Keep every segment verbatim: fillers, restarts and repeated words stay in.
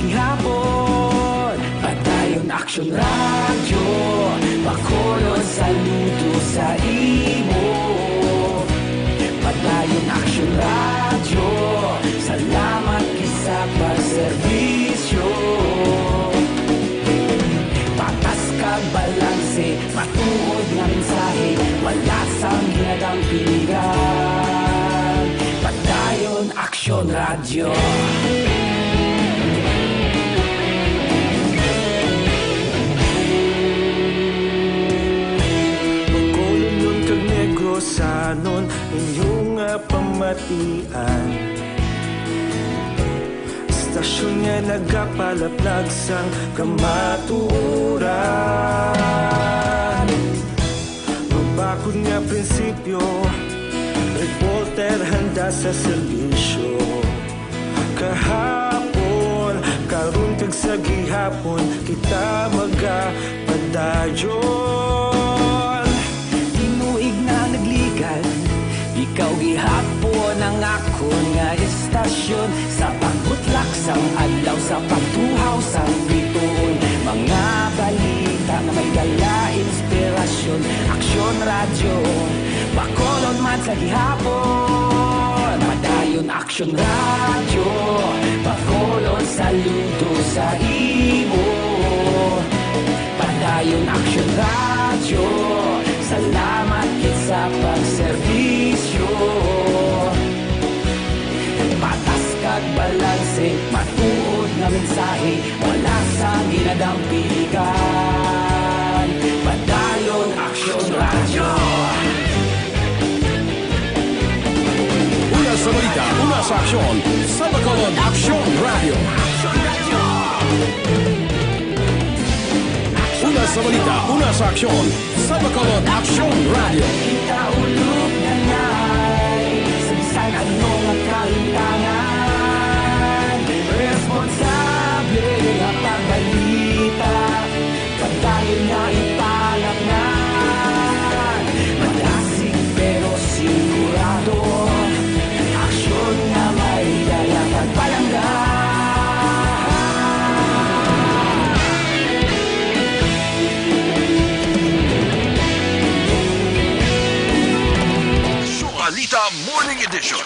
Gihapon, padayon Aksyon Radyo, Bacolod saludo sa imo. Padayon Aksyon Radyo, salamat gid sa pagserbisyo. Patas kag balanse, matuod nga mensahe, wala sang ginadampingan. Padayon Aksyon Radyo. Bacolodnon kag Negrosanon, inyo nga pamatian. Istasyon nga nagapalaplag sang kamatuoran. Mabakod nga prinsipyo, reporter handa sa serbisyo. Kahapon, karon kag sa gihapon, kita magapadayon. Tinuig na nagligad, ikaw gihapon ang akon nga istasyon. Sa pagbutlak sang adlaw, sa pagtuhaw sang bituon, mga balita nga may dala inspirasyon. Aksyon Radyo, Bacolod man sa gihapon. Padayon Aksyon Radyo, Bacolod saludo sa imo. Padayon Aksyon Radyo, salamat gid sa pagserbisyo. Patas kag balanse, matuod nga mensahe, wala sang ginadampigan. Padayon Aksyon Radyo. Una sa balita, una sa aksyon, sa Bacolod Aksyon Radyo. Una sa balita, una sa aksyon, sa Bacolod Aksyon Radyo. Kita ulog na nay, sa bisan ano nga kahintangan, responsable nga pagbalita. Padayon nga ipalaknag, madasig pero sigurado. Aksyon nga may dala pagpalangga. Aksyon Balita Morning Edition.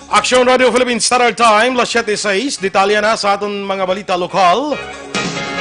Aksyon Radio Philippines Standard Time, las siyete sais. Detalye na sa aton mga balita lokal.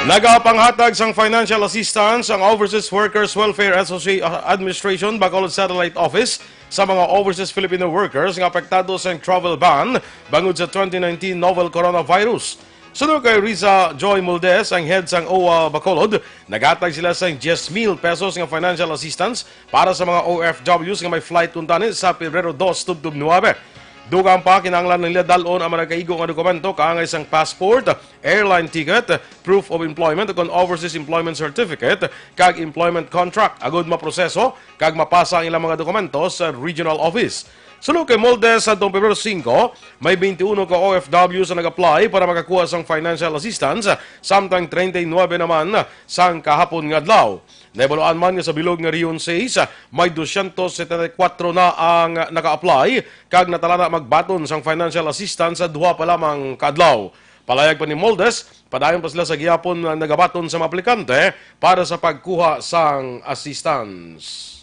Nagapanghatag sang financial assistance ang Overseas Workers Welfare Associ-, ah, Administration Bacolod Satellite Office sa mga overseas Filipino workers nga apektado sang travel ban bangod sa twenty nineteen novel coronavirus. Suno kay Riza Joy Muldes, ang head sang O W A Bacolod, naghatag sila sang diyes mil pesos nga financial assistance para sa mga O F Ws nga may flight kuntani sa Pebrero dos tubtob nuebe. Dugang pa, kinahanglan nila dal-on ang mga nagkaigo nga dokumento kaangay sang passport, airline ticket, proof of employment, ukon overseas employment certificate, kag employment contract agud maproseso kag mapasa ang ilang mga dokumento sa regional office. Suno kay Moldes, sadtong Pebrero singko, may twenty-one ka O F Ws ang nag-apply para makakuha sang financial assistance, samtang treinta y nuebe naman sang kahapon nga adlaw. Nahibaluan man nga sa bilog nga Rehiyon sais, may dosyentos setenta y kuwatro na ang naka-apply kag natalana magbaton sang financial assistance sa duha pa lamang ka adlaw. Palayag pa ni Moldes, padayon pa sila sa gihapon nga nagabaton sa mga aplikante para sa pagkuha sang assistance.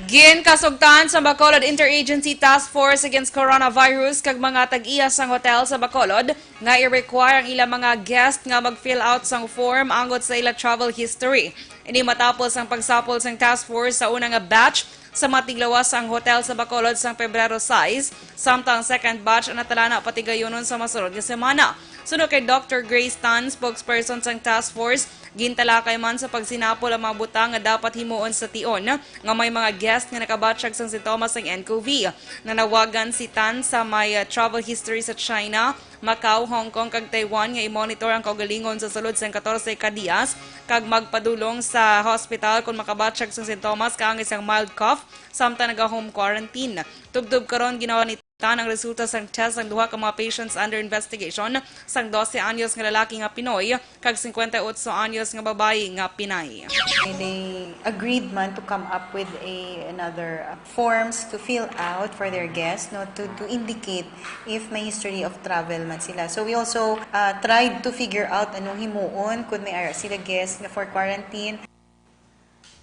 Ginkasugtan sa Bacolod Interagency Task Force Against Coronavirus kag mga tag-iya sang hotel sa Bacolod nga i-require ang ilang mga guest nga mag-fill out sang form angot sa ila travel history. Ini matapos ang pagsapol sang task force sa una nga batch sa mga tiglawas sang hotel sa Bacolod sang Pebrero sais, samtang ang second batch ang natalana patigayunon sa masunod nga semana. Suno kay Doctor Grace Tan, spokesperson sang task force, gintalakay man sa pagsinapol ang mga butang nga dapat himuon sa tion nga may mga guest nga nakabatyag sang sintomas sang N C O V. Nanawagan si Tan sa may, uh, travel history sa China, Macau, Hong Kong, kag Taiwan nga i-monitor ang kaugalingon sa sulod sang katorse ka diyas kag magpadulong sa hospital kon makabatyag sang sintomas kaangay sang mild cough samtang naga-home quarantine. Tubtob karon, ginawa ni ang resulta sang test sang duha ka mga patients under investigation, sang dose anyos nga lalaki nga Pinoy kag singkwenta y otso anyos nga babayi nga Pinay. They agreed man to come up with a, another, uh, forms to fill out for their guests, no, to, to indicate if may history of travel man sila. So we also, uh, tried to figure out anong himuon kung may ara sila guests nga for quarantine.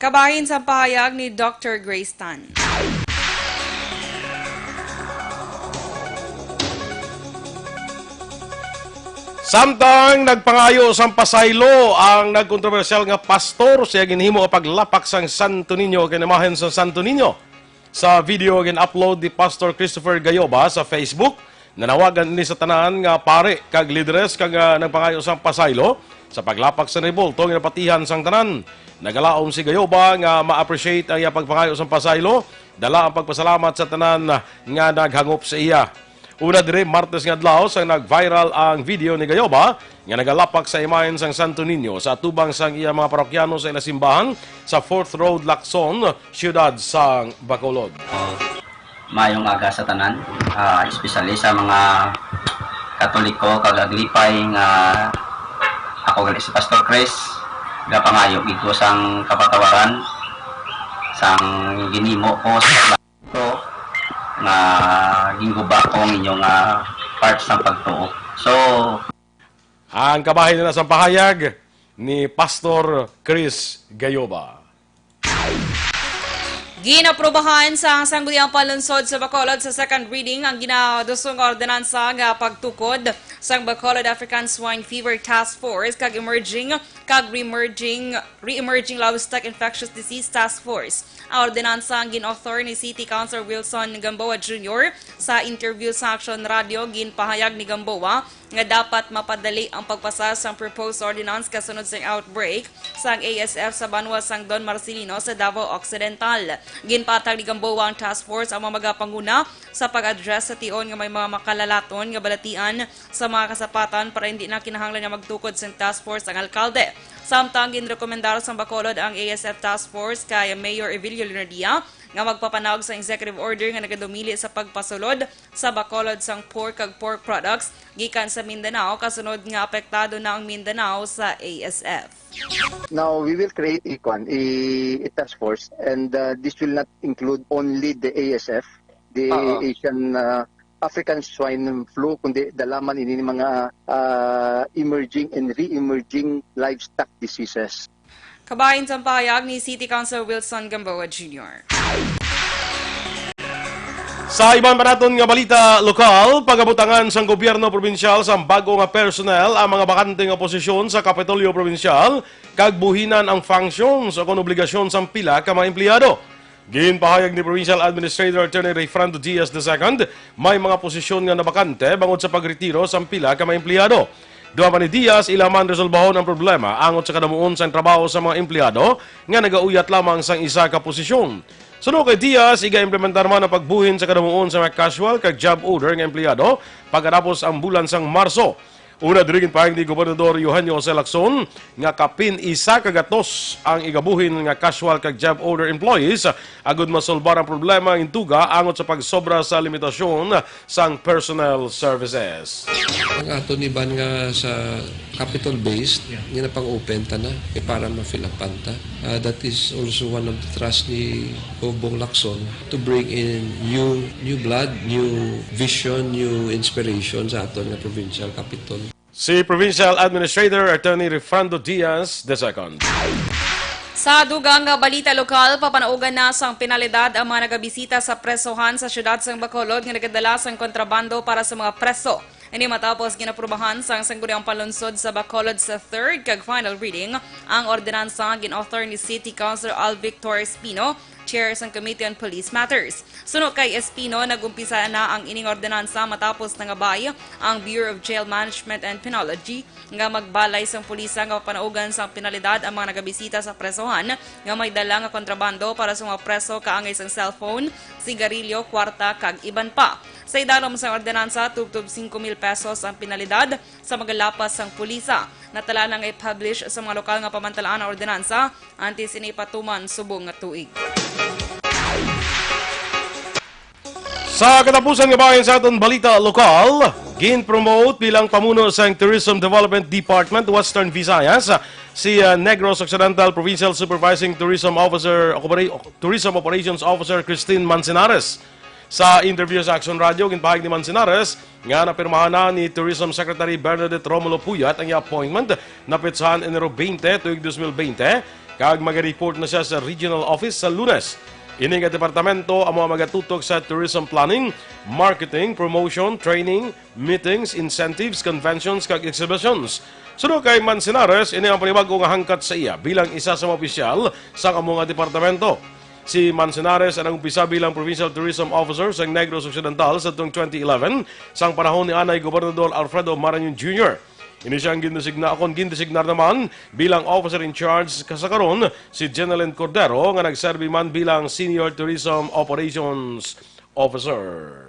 Kabahin sa pahayag ni Doctor Grace Tan. Samtang nagpangayo sang pasaylo ang nagkontrobersyal nga pastor sa iya ginhimo nga paglapak sang Santo Niño kag imahen sang Santo Niño. Sa video nga gin-upload ni Pastor Christopher Gayoba sa Facebook, nanawagan ini sa tanan nga pari kag lideres kag, ah, nagpangayo sang pasaylo sa paglapak sa rebulto nga napatihan sang tanan. Nagalaom si Gayoba nga ma-appreciate ang iya pagpangayo sang pasaylo. Dala ang pagpasalamat sa tanan nga naghangop sa iya. Una diri, Martes nga adlaw, sang nag-viral ang video ni Gayoba nga nagalapak sa imahen sang Santo Niño sa atubang sang iya mga parokyano sa ila simbahan sa Fourth Road, Lacson, siyudad sang Bacolod. Mayong aga sa tanan, ah, especially sa mga Katoliko kag Aglipay nga ako gali si Pastor Chris, gapangayo gid ko sang kapatawaran sang ginhimo ko sa ko nga ginguba ko ang inyong, ah, part sang pagtuo. So, ang kabahin na sa pahayag ni Pastor Chris Gayoba. Ginaprubahan sa Sangguniang Panlungsod sa Bacolod sa second reading ang ginadusong nga ordinansa nga pagtukod sang Bacolod African Swine Fever Task Force kag Emerging kag Re-emerging, Re-emerging Livestock Infectious Disease Task Force. Ang ordinansa ang gin-author ni City Councilor Wilson Gamboa Junior sa interview sa Action Radio. Ginpahayag ni Gamboa nga dapat mapadali ang pagpasa sang proposed ordinance kasunod sang outbreak sang A S F sa banwa sang Don Marcelino sa Davao Occidental. Ginpatag ni Gamboa ang task force ang mga magapanguna sa pag-address sa tion nga may mga makalalaton nga balatian sa mga kasapatan para hindi na kinahanglan nga magtukod sang task force ang alkalde. Samtang ginrekomendar sang Bacolod ang A S F task force kay Mayor Evilio Leonardia nga magpapanaog sa executive order nga nagadumili sa pagpasulod sa Bacolod sang pork kag pork products gikan sa Mindanao, kasunod nga apektado na ang Mindanao sa A S F. Now, we will create a, kwan, a, a task force, and, uh, this will not include only the A S F, the Oo. Asian, uh, African swine flu, kundi dala man ini mga, ah, emerging and re-emerging livestock diseases. Kabahin sang pahayag ni City Councilor Wilson Gamboa Junior. Sa iban pa naton nga balita lokal, pagabutangan sang gobyerno probinsyal sang bag-o nga personnel ang mga bakante nga posisyon sa Kapitolyo Probinsyal kag buhinan ang functions o kon obligasyon sang pila ka mga empleyado. Ginpahayag ni Provincial Administrator Attorney Rayfrando Diaz the second, may mga posisyon nga nabakante bangod sa pagretiro sang pila ka mga empleyado. Duha pa ni Diaz, ila man resolbahon ang problema angot sa kadamuon sang trabaho sa mga empleyado nga nagauyat lamang sang isa ka posisyon. Suno kay Diaz, iga-implementar man ang pagbuhin sa kadamuon sa mga casual kag job order nga empleyado pagkatapos ang bulan sang Marso. Una diri, ginpahayag ni Gobernador Eugenio Jose Lacson nga kapin isa ka gatos ang igabuhin nga casual kag job order employees agud masolbar ang problema nga gintuga angot sa pagsobra sa limitasyon sang personnel services. Ang aton iban nga sa capital-based, Yeah. nga napang-open ta na, eh, para ma-fill upan ta. Ah, that is also one of the thrust ni Gov Bong Lacson to bring in new, new blood, new vision, new inspiration sa aton nga provincial capitol. Si Provincial Administrator Attorney Refrando Diaz the second. Sa dugang nga balita lokal, papanaugan na sang penalidad ang mga nagabisita sa presohan sa siyudad sang Bacolod nga nagadala sang kontrabando para sa mga preso. Ini matapos ginaprubahan sang Sangguniang Panlungsod sa Bacolod sa third kag final reading ang ordinansa nga gin-author ni City Councilor Alvic Torres Pino, chair sang Committee on Police Matters. Suno kay Espino, nag-umpisa na ang ining ordinansa matapos nangabay ang Bureau of Jail Management and Penology nga magbalay sang pulisa nga papanaugan sang penalidad ang mga nagabisita sa presohan nga may dala nga kontrabando para sa mga preso kaangay sang cellphone, sigarilyo, kwarta, kag iban pa. Sa idalom sang ordinansa, tubtob singko mil pesos ang penalidad sa magalapas sang pulisa. Natala na nga i-publish sa mga lokal nga pamantalaan ang ordinansa antes ini ipatuman subong nga tuig. Sa katapusan nga bahin sa aton balita lokal, gin-promote bilang pamuno sang Tourism Development Department Western Visayas si, ah, Negros Occidental Provincial Supervising Tourism Officer, Opera-, Tourism Operations Officer Christine Manzanares. Sa interview sa Action Radio, ginpahayag ni Manzanares nga napirmahan na ni Tourism Secretary Bernadette Romulo Puyat ang iya appointment na petsahan Enero twenty, tuig dos mil bente, kag magareport na siya sa regional office sa Lunes. Ini nga departamento amo ang magatutok sa tourism planning, marketing, promotion, training, meetings, incentives, conventions, kag exhibitions. Suno kay Manzanares, ini ang panibag-o nga hangkat sa iya bilang isa sa mga opisyal sang amo nga departamento. Si Manzanares ang nag-umpisa bilang Provincial Tourism Officer sa Negros Occidental sa tuong twenty eleven, sang panahon ni anay Gobernador Alfredo Marañon Junior. Ini siya ang gindesigna, akon gindesignar naman bilang Officer in Charge ka-, sa karon, si Jenelyn Cordero, nga nagserbi man bilang Senior Tourism Operations Officer.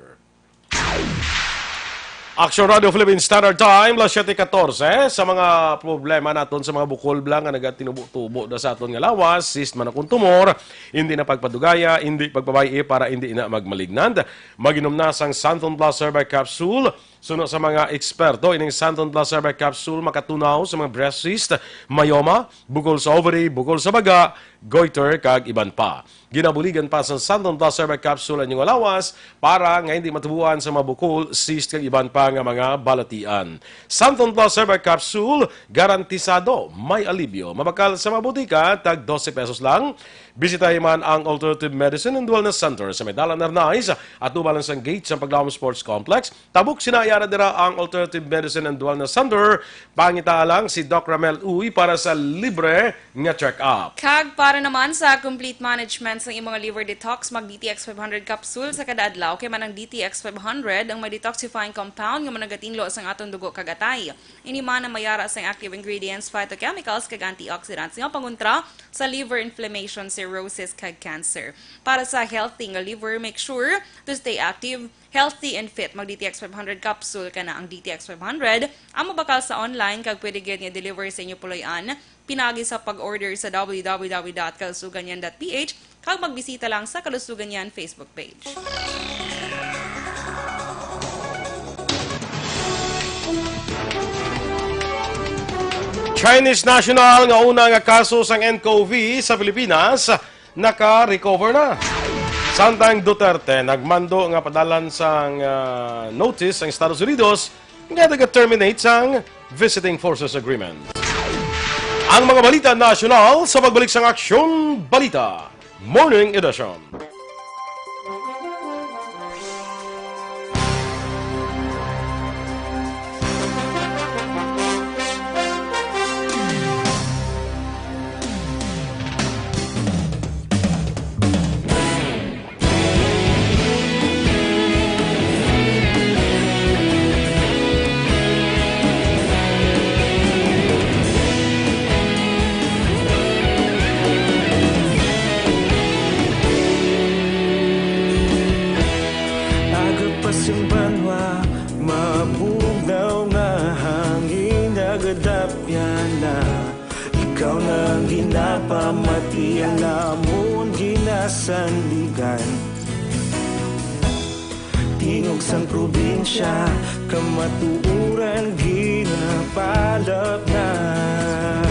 Action Radio Philippine Standard Time, las siyete katorse. Sa mga problema naton sa mga bukol bala nga nagatinubo-tubo na sa aton nga lawas, cyst man akong tumor, hindi na pagpadugaya, hindi pagpabay-i para hindi na magmalignant. Mag-inom na sang Santon Plus Herbal Capsule. Suno sa mga eksperto, ining Santon Plus Herbal Capsule makatunaw sa mga breast cyst, myoma, bukol sa ovary, bukol sa baga, goiter, kag iban pa. Ginabuligan pa sa Santon Plus Herbal Capsule ang inyong lawas para nga hindi matubuan sa mga bukol, cyst, kag iban pa nga mga balatian. Santon Plus Herbal Capsule, garantisado may alibyo. Mabakal sa mga butika, tag dose pesos lang. Bisitahi man ang Alternative Medicine and Wellness Center sa may Dalan Arnaiz, atubang lang sang gate sang Paglaom Sports Complex. Tabok sina, iya na dira ang Alternative Medicine and Wellness Center. Pangitaa lang si Doc Ramel Uy para sa libre nga check-up. Kag para naman sa complete management sa imong liver detox, mag D T X five hundred capsule sa kada adlaw, kay man ang D T X five hundred ang may detoxifying compound nga managatindlo sang aton dugo kag atay. Ini man ang mayara sang active ingredients, phytochemicals, kag antioxidants nga pangontra sa liver inflammation, cirrhosis, kag cancer. Para sa healthy nga liver, make sure to stay active, healthy, and fit. Mag D T X five hundred capsule ka na. Ang D T X five hundred ang mabakal sa online kag pwede gyud nga deliver sa inyo puloy-an pinaagi sa pag-order sa W W W dot kalusugan yan dot P H kag magbisita lang sa Kalusugan Yan Facebook page. Chinese national nga una nga kaso sang N C O V sa Pilipinas naka-recover na. Samtang Duterte nagmando nga padalan sang, ah, notice ang Estados Unidos nga naga-terminate sang Visiting Forces Agreement. Ang mga balita nasyonal sa pagbalik sang Aksyon Balita Morning Edition. Agapas ang banwa, mabugnaw nga hangin, nagadapyan na. Ikaw na ang ginapamati, ang amon ginasandigan. Tingog sang probinsya, kamatuoran ginapalapnag.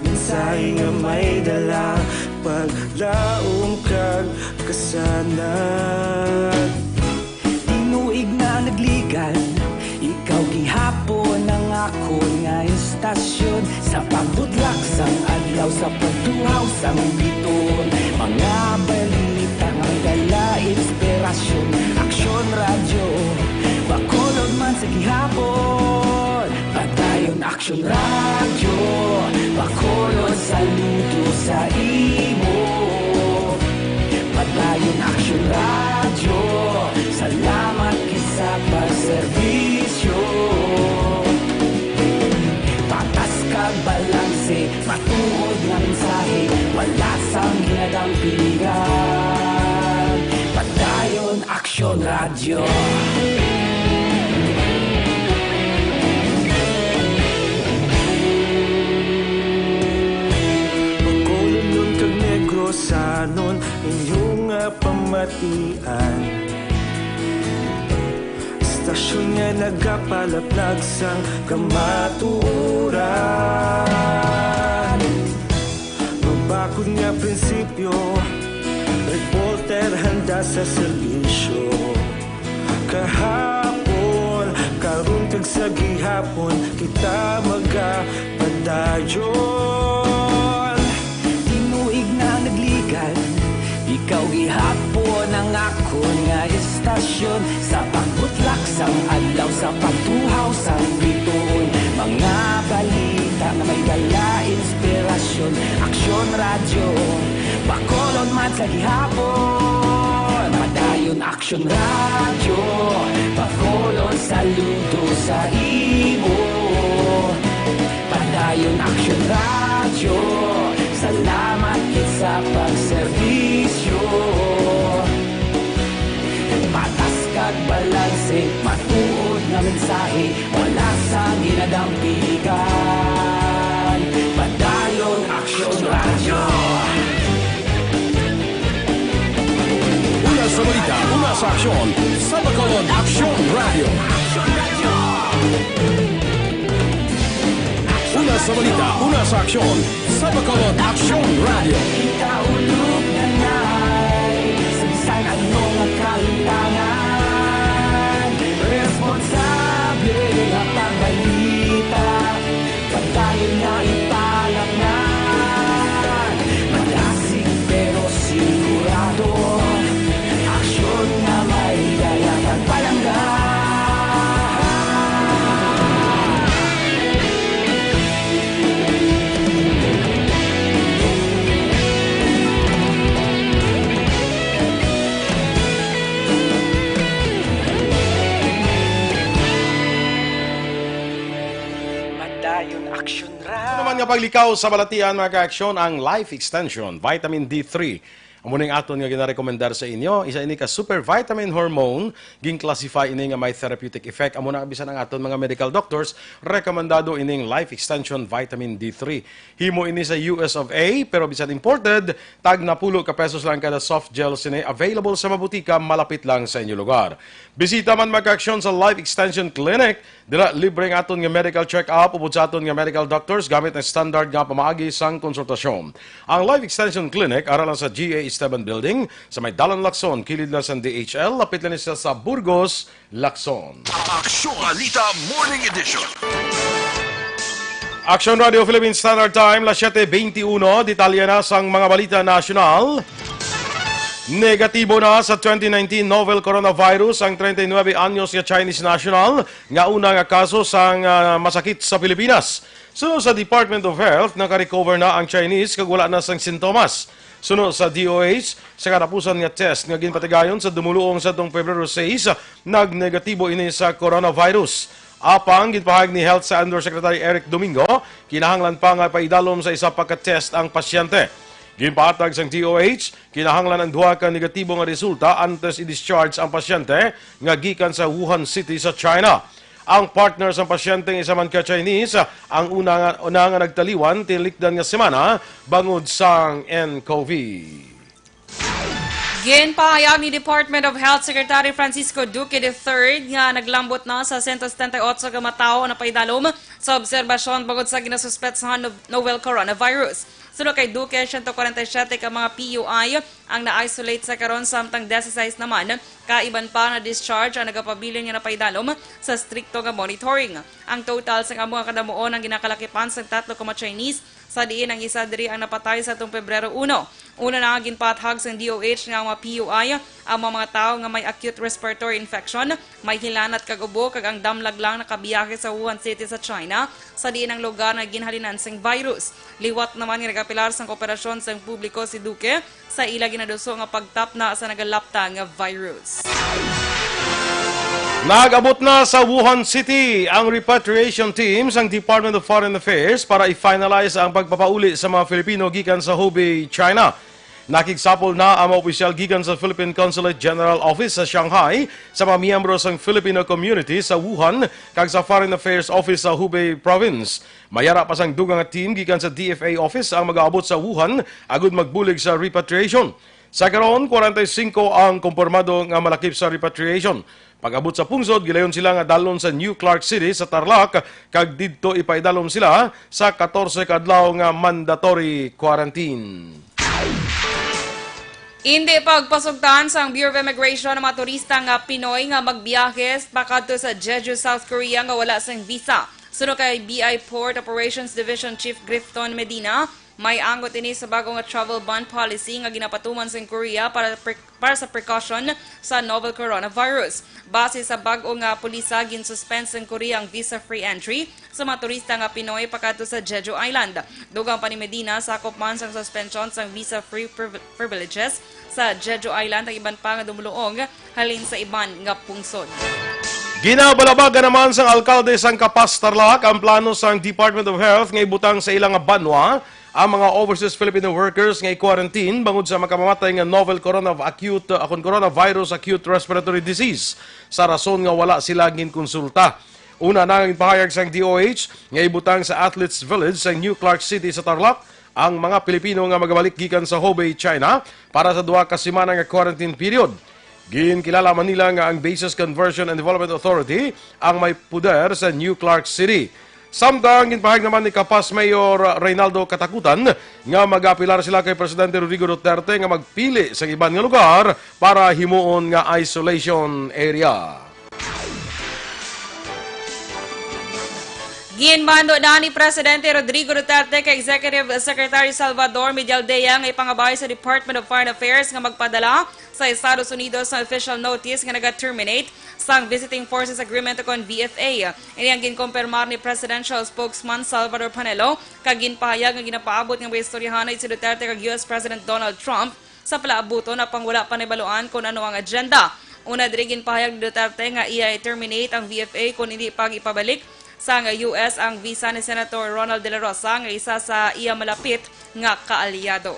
Mensahe nga may dala, paglaom kag kasanag. Tinuig na nagligad, ikaw gihapon ang akon nga istasyon. Sa pagbudlak sang adlaw, sa pagtuhaw sang biton, mga balita nga dala inspirasyon. Aksyon Radyo, Bacolod man sa gihapon. Padayon Aksyon Radyo, Bacolod, saludo sa imo. Padayon Aksyon Radyo, salamat gid sa pagserbisyo. Patas kag balanse, matuod nga mensahe, wala sang ginadampigan. Padayon Aksyon Radyo. Bacolodnon kag Negrosanon, inyo nga pamatian. Aksyon nga nagapalaplag sang kamatuoran. Mabakod nga prinsipyo, reporter handa sa serbisyo. Kahapon, karon kag sa gihapon, kita magapadayon. Tinuig na nagligad, ikaw gihapon ang akon nga istasyon. Sa pagbutlak sang adlaw, sa pagtuhaw sang bituon, mga balita nga may dala inspirasyon. Aksyon Radyo, Bacolod man sa gihapon. Padayon Aksyon Radyo, Bacolod, saludo sa imo. Padayon Aksyon Radyo, salamat gid sa pagserbisyo. Patas kag balanse, matuod nga mensahe, wala sang ginadampigan. Padayon Aksyon Radyo. Una sa balita, una sa aksyon, sa Bacolod Aksyon Radyo. Una sa balita, una sa aksyon, sa Bacolod Aksyon Radyo. Kita ulog na nay, sa bisan ano nga kalimtangan, responsable nga pagbalita, padayon nga ipalatnan. Madasig pero sigurado, aksyon nga may dala kag palangga. Padayon Aksyon Radyo. Ano man nga paglikaw sa balatian, mga ka-aksyon, ang Life Extension Vitamin D three. Amo ning aton nga ginarekomendar sa inyo. Isa ini ka super vitamin hormone. Gin-classify ini nga may therapeutic effect. Amo na bisan ang aton mga medical doctors, rekomendado ining Life Extension Vitamin D three. Himo ini sa U S of A, pero bisan imported, tag napulo ka pesos lang kada soft gel sini, available sa mga butika malapit lang sa inyo lugar. Bisita man, mga ka-aksyon, sa Life Extension Clinic. Dira, libre ang aton nga medical check-up upod sa aton nga medical doctors gamit ang standard nga pamaagi sang konsultasyon. Ang Life Extension Clinic ara lang sa G A Esteban Building sa may Dalan Lacson, kilid lang sang D H L, lapit lang siya sa Burgos, Lacson. Aksyon Balita Morning Edition. Aksyon Radio Philippine Standard Time, las siete veintiuno. Detalye na sang mga balita nasyonal. Negatibo na sa twenty nineteen novel coronavirus ang treinta y nueve anyos nga Chinese national nga una nga kaso sang, ah, masakit sa Pilipinas. Suno sa Department of Health, naka-recover na ang Chinese kag wala na sang sintomas. Suno sa D O H, sa katapusan nga test nga ginpatigayon sa dumuluong sadtong Pebrero sais, nagnegatibo ini sa coronavirus. Apang ginpahayag ni Health sa Undersecretary Eric Domingo, kinahanglan pa nga paidalom sa isa pa ka test ang pasyente. Ginpahatag sang D O H, kinahanglan ang duha ka negatibo nga resulta antes i-discharge ang pasyente nga gikan sa Wuhan City sa China. Ang partner sang pasyente nga isa man ka Chinese ang una nga, una nga nagtaliwan tinikdan nga semana bangod sang N C O V. Ginpahayag ni Department of Health Secretary Francisco Duque the third nga naglambot na sa sento setenta y otso ka mga tawo ang napaidalom sa obserbasyon bangod sa ginasuspetsahan no-, novel coronavirus. Suno kay Duque, sento kwarenta y siyete ka mga P U I ang na-isolate sa karon, samtang disisais naman ka iban pa na-discharge ang nagapabilin nga napaidalom sa strikto nga monitoring. Ang total sang amo nga kadamuon ang ginakalakipan sang tatlo ka mga Chinese, sa diin ang isa diri ang napatay sa atong Pebrero uno. Una na nga ginpaathag sang D O H nga ang mga P U I ang mga, mga tawo nga may acute respiratory infection, may hilanat kag ubo, kag ang damlag lang nakabiyahe sa Wuhan City sa China, sa diin ang lugar nga ginhalinan sing virus. Liwat naman nga nagapilar sang kooperasyon sang publiko si Duque sa ila ginaduso nga pagtapna sa nagalapta nga virus. Nag-abot na sa Wuhan City ang repatriation team sang Department of Foreign Affairs para i-finalize ang pagpapauli sa mga Filipino gikan sa Hubei, China. Nakigsapol na ang mga opisyal gikan sa Philippine Consulate General Office sa Shanghai sa mga miyembro sang Filipino community sa Wuhan kag sa Foreign Affairs Office sa Hubei Province. May ara pa sang dugang nga team gikan sa D F A office ang mag-aabot sa Wuhan agud magbulig sa repatriation. Sa karon, kwarenta y singko ang kumpirmado nga malakip sa repatriation. Pag-abot sa pungsod, gilayon sila nga dalon sa New Clark City sa Tarlac, kag didto ipaidalom sila sa katorse ka adlaw nga mandatory quarantine. Indi pagpasugtan sang Bureau of Immigration ang mga turista nga Pinoy nga magbiyahe pakadto sa Jeju, South Korea nga wala sing visa. Suno kay B I Port Operations Division Chief Grifton Medina, may anggot ini sa bago nga travel ban policy nga ginapatuman sang Korea para pre-, para sa precaution sa novel coronavirus. Base sa bago nga pulisa, ginsuspend sang Korea ang visa-free entry sa mga turista nga Pinoy pakadto sa Jeju Island. Dugang pa ni Medina, sakop man sang suspension sang visa-free priv-, privileges sa Jeju Island ang iban pa nga dumuluong halin sa iban nga pungsod. Ginabalabagan naman sang alkalde sang Kapas, Tarlac ang plano sang Department of Health nga ibutang sa ila nga banwa ang mga overseas Filipino workers nga i-quarantine bangod sa makamamatay nga novel corona acute, uh, kon coronavirus acute respiratory disease sa rason nga wala sila ginkonsulta. Una na nga ginpahayag sang D O H nga ibutang sa Athletes Village sa New Clark City sa Tarlac ang mga Pilipino nga magabalik gikan sa Hubei, China para sa duha ka semana nga quarantine period. Ginkilala man nila nga ang Bases Conversion and Development Authority ang may poder sa New Clark City. Samtang ginpahayag naman ni Kapas Mayor Reynaldo Katakutan nga mag-apilar sila kay Presidente Rodrigo Duterte nga magpili sa iban nga lugar para himuon nga isolation area. Ginmando na ni Presidente Rodrigo Duterte kay Executive Secretary Salvador Medialdea nga ipangabay sa Department of Foreign Affairs nga magpadala sa Estados Unidos sa official notice nga naga-terminate sang Visiting Forces Agreement o kon V F A. Ini ang ginkumpirmar ni Presidential Spokesman Salvador Panelo, kag ginpahayag nga ginapaabot nga maistoryahanay si Duterte kag U S President Donald Trump sa palaabuton, apang wala pa nahibaluan kon ano ang agenda. Una diri, ginpahayag ni Duterte nga iya i-terminate ang V F A kon indi pag-ipabalik sang U S ang visa ni Senator Ronald De La Rosa, nga isa sa iya malapit nga kaalyado.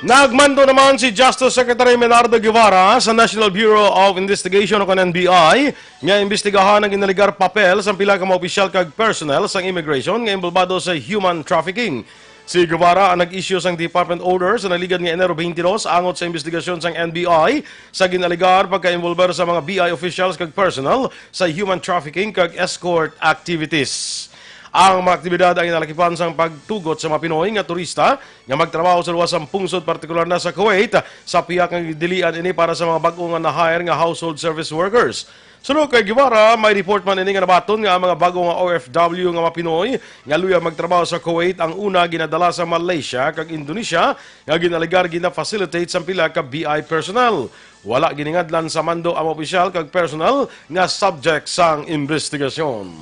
Nagmando naman si Justice Secretary Menardo Guevara sa National Bureau of Investigation o kon N B I nga imbestigahan ang inaligar papel sang pila ka mga opisyal kag personnel sang immigration nga involbado sa human trafficking. Si Guevara ang nag-issue sang department order sa naligad nga Enero twenty-two angot sa imbestigasyon sang N B I sa ginaligar pagka-involver sa mga B I officials kag personnel sa human trafficking kag escort activities. Ang mga aktibidad ang inalakipan sang pagtugot sa mga Pinoy nga turista nga magtrabaho sa luwas sang pungsod, partikular na sa Kuwait, sa pihak nga dilian ini para sa mga bag-o nga na-hire nga household service workers. Suno kay Guevara, may report man ini nga nabaton nga ang mga bag-o nga O F W nga mga Pinoy nga luyag magtrabaho sa Kuwait ang una ginadala sa Malaysia kag Indonesia nga ginaligar gina-facilitate sang pila ka B I personnel. Wala giningadlan sa mando ang mga opisyal kag personnel nga subject sang imbestigasyon.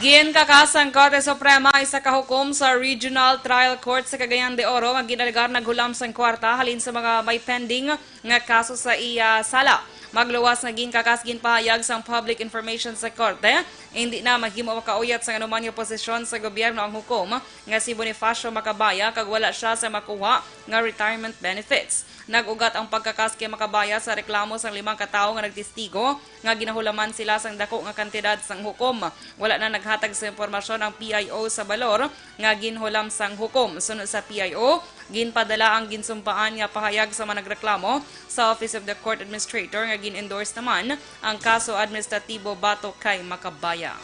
Ginkakas sang Korte Suprema isa ka hukom sa Regional Trial Court sa Cagayan de Oro nga ginaligar naghulam sang kwarta halin sa mga may pending nga kaso sa iya sala. Magluwas nga ginkakas, ginpahayag sang public information sa korte, indi na mahimo makauyat sang anuman nga posisyon sa gobyerno ang hukom nga si Bonifacio Macabaya kag wala sia sa makuha nga retirement benefits. Nag-ugat ang pagkakas kay Macabaya sa reklamo sang limang ka tawo nga nagtestigo nga ginahulaman sila sang dako nga kantidad sang hukom. Wala na naghatag sa impormasyon ang P I O sa balor nga ginhulam sang hukom. Suno sa P I O, ginpadala ang ginsumpaan nga pahayag sa mga nagreklamo sa Office of the Court Administrator nga gin-endorse naman ang kaso administratibo batok kay Macabaya.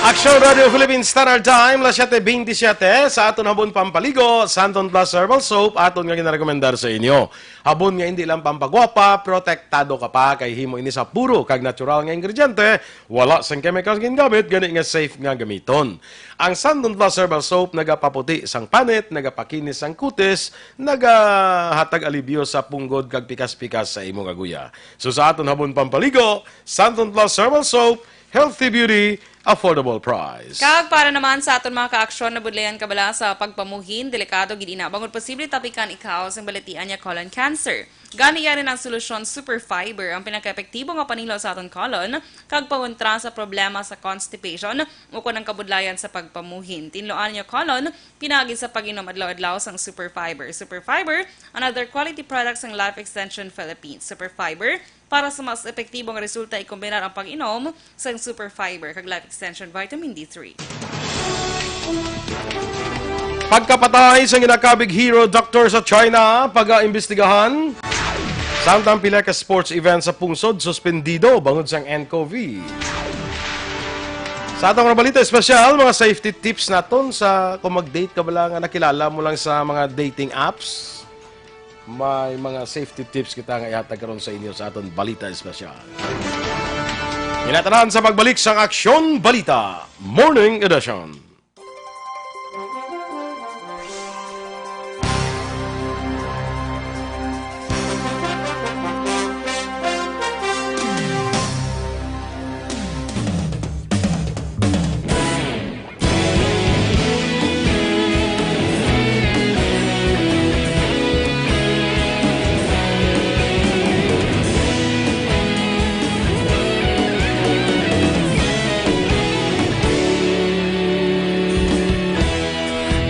Aksyon Radio Philippine Standard Time, las siete veintisiete. Sa aton habon pampaligo, Santon Plus Herbal Soap, aton nga ginarekomendar sa inyo. Habon nga indi lang pampagwapa, protektado ka pa kay himo ini sa puro kag natural nga ingrediente, wala sang chemicals gingamit, gani nga safe nga gamiton. Ang Santon Plus Herbal Soap nagapaputi sang panit, nagapakinis sang kutis, nagahatag alibyo sa punggod kag pikas-pikas sa imo nga guya. So sa aton habon pampaligo, Santon Plus Herbal Soap, healthy beauty, affordable price. Kag para naman sa aton mga kaaksyon, nabudlayan ka bala sa pagpamuhin, delikado gid ina bangod posible tapikan ikaw sang balatian nga colon cancer. Gani, yari na ang solusyon, Super Fiber, ang pinakaepektibo nga panilo sa aton colon kag pangontra sa problema sa constipation o kon ang kabudlayan sa pagpamuhin. Tinloan ang inyo colon pinaagi sa pag-inom adlaw-adlaw sang Super Fiber. Super Fiber, another quality product sang Life Extension Philippines. Super Fiber, para sa mas epektibo nga resulta, ikombinar ang pag-inom sang Super Fiber kag Life Extension Vitamin D three. Pagkapatay sa ginakabig hero doctor sa China, pagaimbestigahan. Samtang pila ka sports event sa pungsod suspendido bangod sang N C O V. Sa atong mga balita espesyal, mga safety tips naton sa kung mag-date ka bala nga nakilala mo lang sa mga dating apps. May mga safety tips kita nga ihatag karon sa inyo sa aton balita espesyal. Ginatanan sa pagbalik sang Aksyon Balita Morning Edition.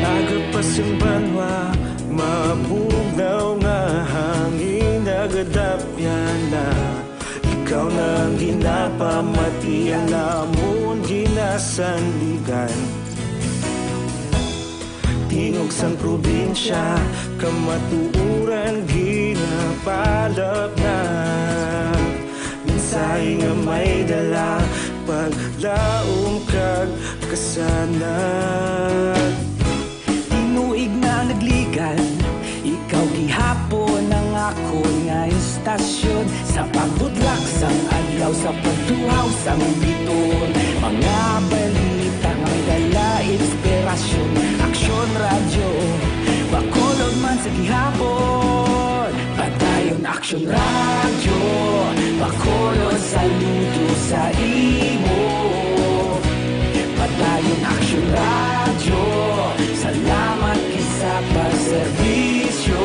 Agapas ang banwa, mabugnaw nga hangin, nagadapyan na. Ikaw na ang ginapamatian namon, ginasandigan. Tingog sang probinsya, kamatuoran ginapalapnag. Mensahe nga may dala, paglaom kag kasanag. Tinuig na nagligan, ikaw gihapon ang akon nga istasyon. Sa pagbutlak sang adlaw, sa pagtuhaw sang bituon, mga balita nga may dala inspirasyon. Aksyon Radyo, Bacolod man sa gihapon. Padayon Aksyon Radyo, Bacolod saludo sa imo. Padayon Aksyon Radyo, salamat gid sa pagserbisyo.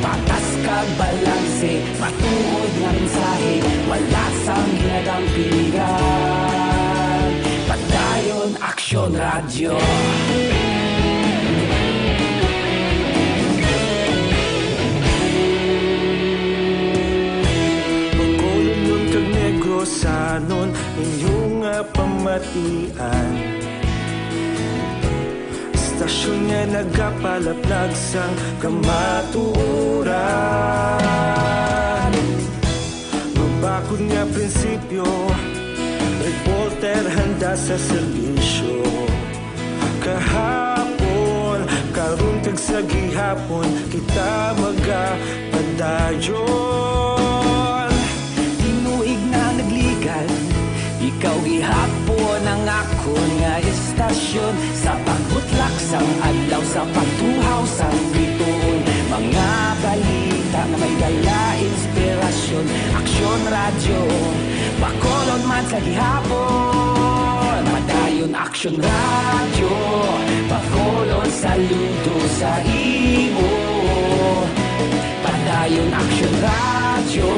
Patas kag balanse, matuod nga mensahe, wala sang ginadampingan. Padayon Aksyon Radyo. Bacolodnon kag Negrosanon, inyo nga pamatian. Istasyon nga nagapalaplag sang kamatuoran. Mabakod nga prinsipyo, reporter handa sa serbisyo. Kahapon, karon kag sa gihapon, kita magapadayon. Tinuig na nagligan, ikaw gihapon ang akon nga istasyon. Sa pagbutlak sang adlaw, sa pagtuhaw sang bituon, mga balita nga may dala inspirasyon. Aksyon Radyo, Bacolod man sa gihapon. Padayon Aksyon Radyo, Bacolod saludo sa imo. Padayon Aksyon Radyo,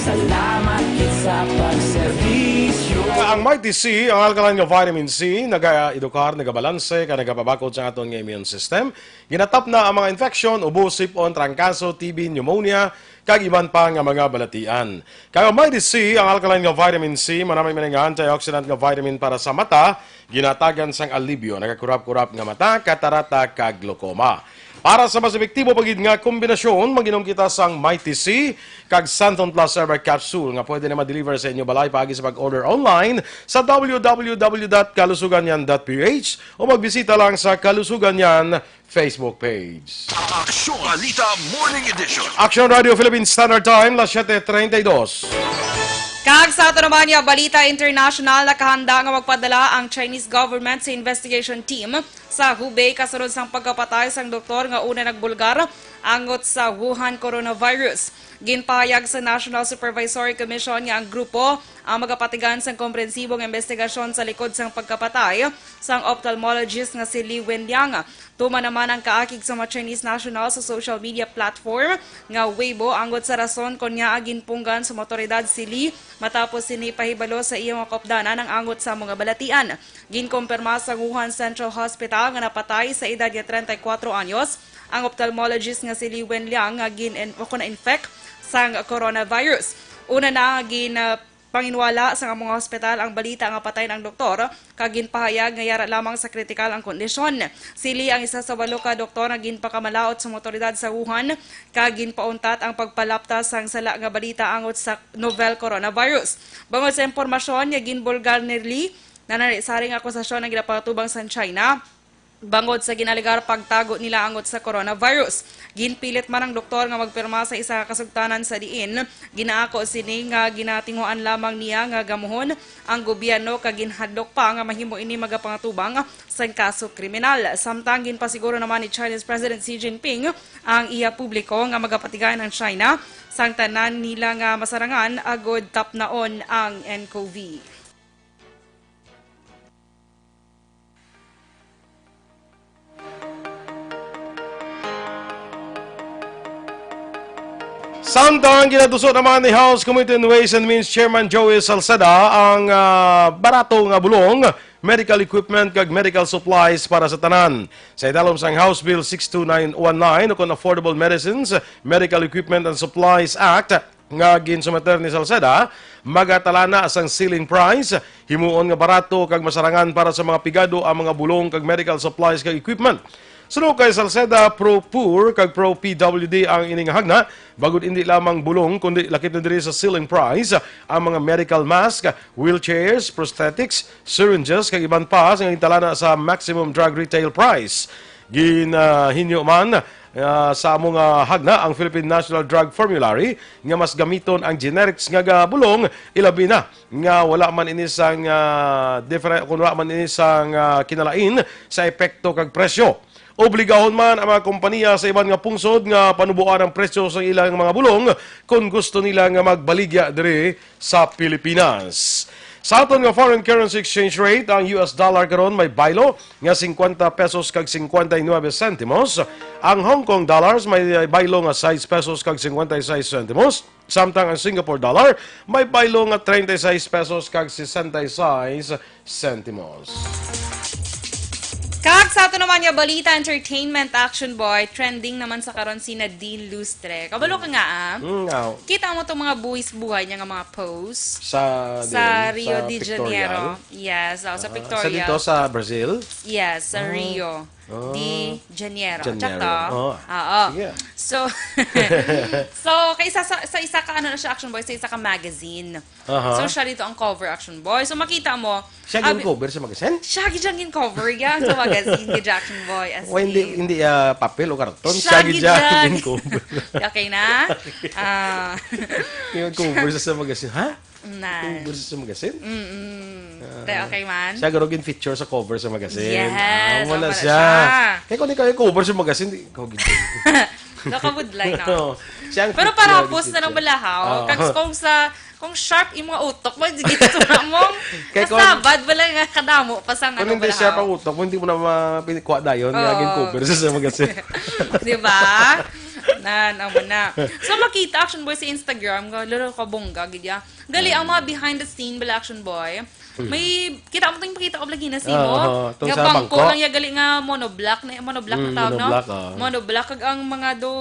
salamat gid sa pagserbisyo. Ang Mighty C, ang alkaline nga vitamin C, nagaedukar, nagabalanse, kag nagapabakod sa aton nga immune system. Ginatapna ang mga infeksyon, ubo, sip-on, trangkaso, T B, pneumonia, kag iban pa nga mga balatian. Kag ang Mighty C, ang alkaline nga vitamin C, manami man nga antioxidant nga vitamin para sa mata, ginatagan sang alibyo, nagakurap-kurap nga mata, katarata, kag glaucoma. Para sa mas epektibo pa gid nga kombinasyon, mag-inom kita sang Mighty C kag Santon Plus Herbal Capsule nga pwede na ma-deliver sa inyo balay paagi sa pag-order online sa w w w dot kalusuganyan dot p h o magbisita lang sa Kalusuganyan Facebook page. Aksyon Balita Morning Edition. Aksyon Radio Philippine Standard Time, las siete treinta y dos. Kag sa ato naman nga balita international, nakahanda nga magpadala ang Chinese government sa investigation team sa Hubei kasunod sang pagkapatay sang doktor nga una nagbulgar angot sa Wuhan coronavirus. Ginpahayag sa National Supervisory Commission nga ang grupo ang magapatigan sang komprehensibong investigasyon sa likod sang pagkapatay sang ophthalmologist nga si Li Wenliang. Tuman naman ang kaakig sa mga Chinese national sa social media platform nga Weibo angot sa rason kon ngaa ginpunggan sa mga awtoridad si Li matapos sini pahibalo sa iya mga kaupdanan ang angot sa mga balatian. Ginkumpirma sa Wuhan Central Hospital nga napatay sa edad nga treinta y cuatro anyos ang ophthalmologist nga si Li Wenliang nga gin-, o kon na-infect sang coronavirus. Una na nga gin-, ah, Panginwala sang amo nga hospital ang balita nga patay na ang doktor, kag ginpahayag nga yara lamang sa kritikal ang kondisyon. Si Li ang isa sa walo ka doktor nga ginpakamalaut sa mga awtoridad sa Wuhan, kag ginpauntat ang pagpalapta sang sala nga balita angot sa novel coronavirus. Bangod sa impormasyon nga ginbulgar ni Li, nanari-sari nga akusasyon ang ginapatubang sa China bangod sa ginalegar pagtago nila angot sa coronavirus. Ginpilit man ang doktor nga magpirma sa isa ka kasugtanan sa diin ginaako sini nga ginatinguhaan lamang niya nga gamuhon ang gobyerno, kag ginhadlok pa nga mahimo ini magapangatubang sang kaso kriminal. Samtang ginpasiguro naman ni Chinese President Xi Jinping ang iya publiko nga magapatigay ang China sang tanan nila nga masarangan agud tapnaon ang N C O V. Samtang ginatuso naman ni House Committee on Ways and Means Chairman Joey Salceda ang, ah, barato nga bulong, medical equipment kag medical supplies para sa tanan. Sa idalom sang House Bill six two nine one nine, ukon Affordable Medicines, Medical Equipment and Supplies Act, nga ginsumeter ni Salceda, magatalana sang ceiling price, himuon nga barato kag masarangan para sa mga pigado ang mga bulong kag medical supplies kag equipment. Suno kay Salceda, pro-poor kag pro-P W D ang ini nga hagna, bangod indi lamang bulong kundi lakip na diri sa ceiling price ang mga medical mask, wheelchairs, prosthetics, syringes kag iban pa nga gintalana sa maximum drug retail price. Ginahinyo man, ah, sa amo nga hagna ang Philippine National Drug Formulary nga mas gamiton ang generics nga gabulong, ilabi na nga wala man ini sang, ah, different, kung wala man ini sang, ah, kinalain sa epekto kag presyo. Obligahon man ang mga kompanya sa iban nga pungsod nga panuboan ang presyo sa ilang mga bulong kon gusto nila nga magbaligya diri sa Pilipinas. Sa aton nga foreign currency exchange rate, ang U S dollar karon may baylo nga cincuenta pesos kag cincuenta y nueve centimos. Ang Hong Kong dollars may baylo nga sais pesos kag cincuenta y seis centimos. Samtang ang Singapore dollar may baylo nga treinta y seis pesos kag sesenta y seis centimos. Kag sa ato naman nga balita, entertainment, Action Boy, trending naman sa karon si Nadine Lustre. Kabalo ka nga, ah. Mm, aw. Kita mo tong mga buhis buhay niya nga mga post Sa, sa din, Rio sa de Janeiro. Pictorial? Yes, oh, sa Ah, pictorial. Sa dito, sa Brazil? Yes, sa Oh. Rio Oh. de Janeiro. Janeiro. Tsaka, Oh. oo. Sige. So, so, kay isa sa, sa isa ka, ano na siya, Action Boy, sa isa ka magazine. Aha. So, siya dito ang cover, Action Boy. So, makita mo, Siya abi- gin-cover sa magazine? Siya gid siyang gin-cover, yeah, sa magazine, gid, Action Boy, as Why hindi, in. hindi, ah, papel o karton? Siya Siya gid gid siya siyang gin-cover. Okay na? Ah. Yung cover sa, sa magazine, ha? Na. Cover sa, sa magazine? Mm-mm. Ah. Te, okay man? Siya garo gin-feature sa cover sa magazine. Yes, Ah, wala wala siya. siya. Kaya kung ikaw yung cover sa magazine, di ikaw gid. Nakabudlay na. Oo. Siya ang Pero feature, para post na lang gid-, balahaw. Oo. Kag kung sa Kung sharp imong utok mo, sige, ito na mong Kay kung kasabad, wala nga kadamo pa sa Kung ano, hindi wala, sharp ha? ang utok mo, hindi mo na ma-, pinikuha dayon nga Oo. gin-cover sa, sa magazine. Di ba? Nan, amo na. So, makita, Action Boy, sa Instagram, ga-, lalo ka bongga, gid ya. Gali, ang mga Mm. behind the scene, bala, Action Boy. Mm. May, kita mo itong pakita ko lagi na simo. Oo, itong Nga sa bangko bangko. lang ya, gali nga monoblock na, monoblock na Mm, tawag, no? monoblock, oo. Monoblock, kag ang mga do,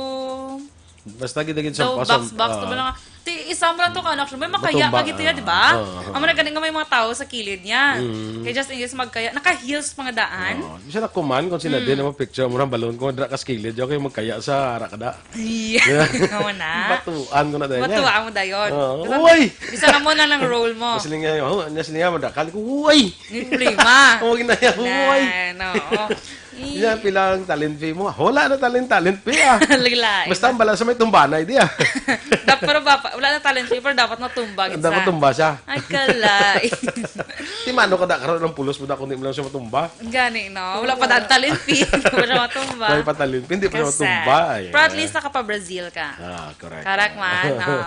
Basta gid, gid sa Daw pasom-, box, box, ah. to ba lang? Ti, isa mo lang to ka, ano, actually, may makaya Matumba, ka gid, ah. di ba? Oo, oo. Amo na gani nga may mga tao sa kilid niya. Mm. Kay just in case magkaya, naka-heels pa nga daan. Oo. Di siya nakuman kung sila Mm. din ang picture mo ng balon kung dra ka sa kilid, okay, magkaya sa ara ka da. Yeah. Yeah. Amo na. Batuan ko na din yan. Batuan mo dayon. Oo. Basta Uy! Isa na mo na ng role mo. Mas lingayo, oh, mas lingayo, madakal ko, uy! Yung problema. Huwag na yan, uy! Na, no. Yan, pila ang talent fee mo? Wala na talent, talent fee, ah. Laglain. Basta ang bala sa may tumbanay, di, ah. Dap-, pero ba, wala na talent fee, pero dapat natumba gid Dapat sa tumba siya. Ay, kalay. Di mano ka da, karon ang pulos mo da, kung di mo lang siya matumba. Gani, no? Wala pa da talent fee, hindi pa siya matumba. Wala pa talent fee, hindi pa siya Kasi, matumba, ay. Pero at least nakapa-Brazil ka. Ah, correct. Correct man, oo.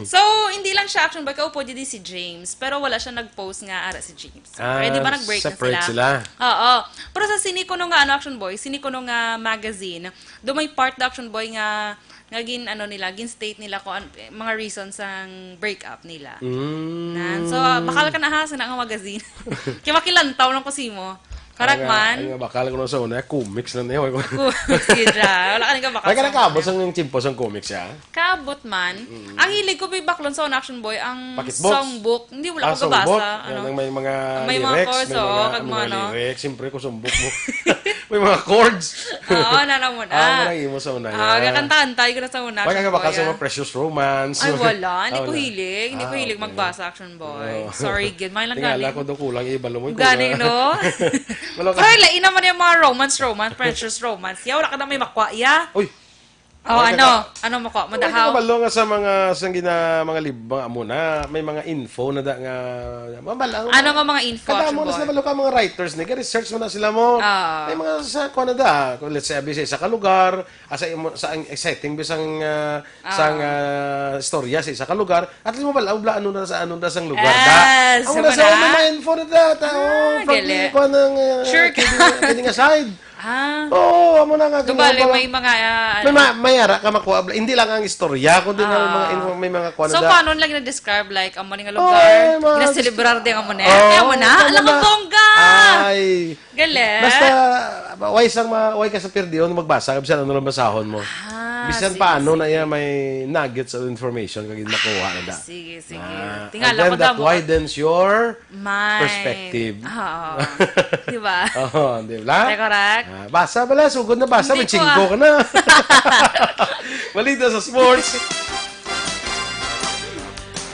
So, hindi lang siya action boy, kaupo, di si James, pero wala siya nag-post nga ara si James. Ah, Ready ba, nag-break na separate sila? sila? Oo. Pero sa sini kuno nga, ano, Action Boy, sini kuno nga magazine, do may part na Action Boy nga, nga gin, ano nila, gin-state nila kung an-, mga reasons sang break up nila. Mm. Nan. So, bakal ka na ha, sa na nga magazine. Kaya makilantaw lang ko simo. Correct man. Ang, ang bakal ko sa una, comics na niya. Comics, gid siya. Wala ka nang bakal sa una. Ay, ka nakaabot sa yung tiyempo sa comics, ya? Kaabot man. Mm. Ang hilig ko, may baklon sa una, Action Boy, ang songbook. Hindi, wala ko gabasa. Ah, songbook? Yan, ano? Ang may mga lyrics, may mga, may mga lyrics. Siyempre, kung songbook mo. May mga chords. Oo, na lang mo na. Ah, wala imo sa una, ya. Ah, kaya kanta-kanta, yung na sa una, Action Boy, ya. Wala ka bakal sa mga Precious Romance. Ay, wala. Hindi ko hilig. Hindi ko hilig magbasa, Action Boy. Ah, okay. Oo. Sorry, gid. May lang galing. Tingala ko daw kulang, ibalo mo yung kulang. Gani, no? Wala ka. Pero lain naman yung mga romance, romance, Precious Romance. Ya, wala ka na may makwa, ya. Uy! Oh, ano? Ano mo ko? Madahaw? Ay, kabalo nga sa mga, sa gina-, mga lib-, mga amo na, may mga info na da nga, mabal-, ang Ano nga mga info, Action Boy? Kada amo na sila, balo ka, mga writers, nag-research mo na sila mo. Ah. May mga sa, kuha na da, kung let's say, abi sa isa ka lugar, ah, sa imo, sa ang setting, bisang, ah, Ah. sang, ah, istorya sa isa ka lugar, at least mabal-, ang bla-, ano na sa, ano na sang lugar da. Ah, Ang so una sa na? Una, may info na da, ta, oh, Ah, from dili. Kuha ng, ah, Sure ka? Kidding, kidding aside. Ah. Oo, amo na nga, Di bale, ginagawa. May mga, ah, May ano. Ma-, may ara ka makuha. Hindi lang ang istorya, kundi nga may mga Ah. info, may mga kuha na So, da. Paano lang na-describe, like, amo ni nga lugar? Ay, mga Ginaselebrar din amo na. Oo, Kaya mo na? tama Alam mo, na. Bongga! Ay. Galing. Basta, way sang ma-, way ka sa perdiyon, magbasa, bisan ano lang basahon mo. Ah, Bisan sige, paano na sige. Iya, may nuggets of information kag makuha na da. Sige, sige. Ah, Tingala and then ko that damo. Widens your Mind. Perspective. Oo. Di ba? Oo, di ba? Ay, correct. Ah, basa pala, sugod na basa, Hindi may ko, chingko ah. Ka na. Balita sa sports.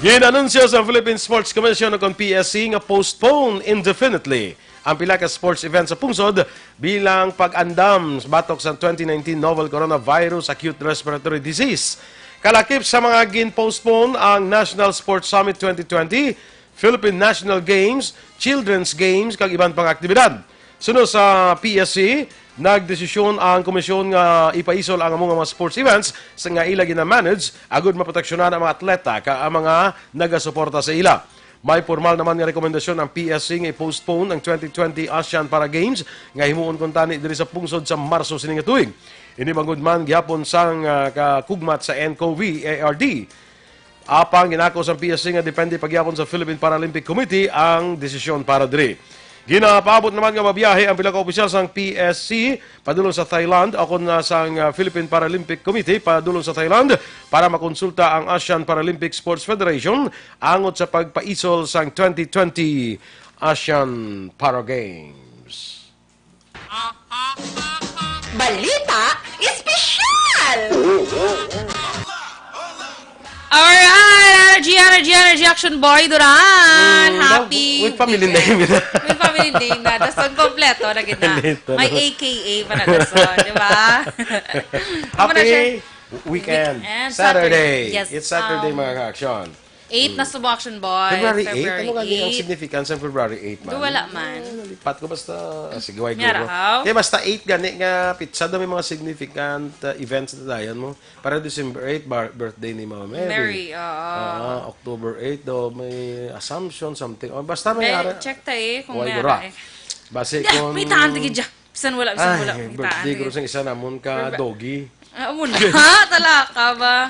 Ginanunsyo sa Philippine Sports Commission o kon P S C nga postpone indefinitely ang pila ka sports event sa pungsod bilang pag-andam batok sa twenty nineteen novel coronavirus acute respiratory disease. Kalakip sa mga gin-postpone ang National Sports Summit twenty twenty, Philippine National Games, Children's Games, kag iban pang aktibidad. Suno sa P S C, nagdesisyon ang komisyon nga ipaisol ang amo nga mga sports events sa nga ila gina-manage agud maproteksyonan ang mga atleta kag ang mga nagasuporta sa ila. May pormal naman nga rekomendasyon ang P S C nga i-postpone ang twenty twenty Asian Para Games nga himuon kuntani diri sa pungsod sa Marso sini nga tuig. Ini bangod man gihapon sang, ah, kakugmat sa N C O V A R D. Apang ginako sang P S C nga depende pa gihapon sa Philippine Paralympic Committee ang desisyon para diri. Ginapaabot naman nga mabiyahe ang pila ka opisyal sang P S C padulong sa Thailand, o kon na sang, ah, Philippine Paralympic Committee padulong sa Thailand para makonsulta ang Asian Paralympic Sports Federation angot sa pagpaisol sang twenty twenty Asian Para Games. Balita Espesyal! Alright! Energy, energy, energy, Action Boy Duran! Mm, Happy with family weekend. Name. With family name na. Dason kompleto na gid na. Kompleto. May A K A pa na dason, di ba? Happy weekend. Weekend. Saturday. Saturday. Yes, It's Saturday, um, mga ka-action. Eight na subo, Action Boy. February eight? Ano gani ang significance ng February eight, man? Do, wala man. Ah, nalipat ko basta, ah, sige, why May go, go? Arahaw? Kaya basta eight gani nga pitsa daw may mga significant, ah, events na dayon mo. Para December eight, bar-, birthday ni Mama Mary. Mary, oo. Ah, October eight daw may Assumption, something. Oh, basta may May ara-, check ta eh kung why may go ra? Ara eh. Base kung may taan, tigi dya. Bisan wala, bisan wala, may taan, birthday tigi. Guro sang isa namon ka Birba- doggy. Ah, amo na. Talaka ba?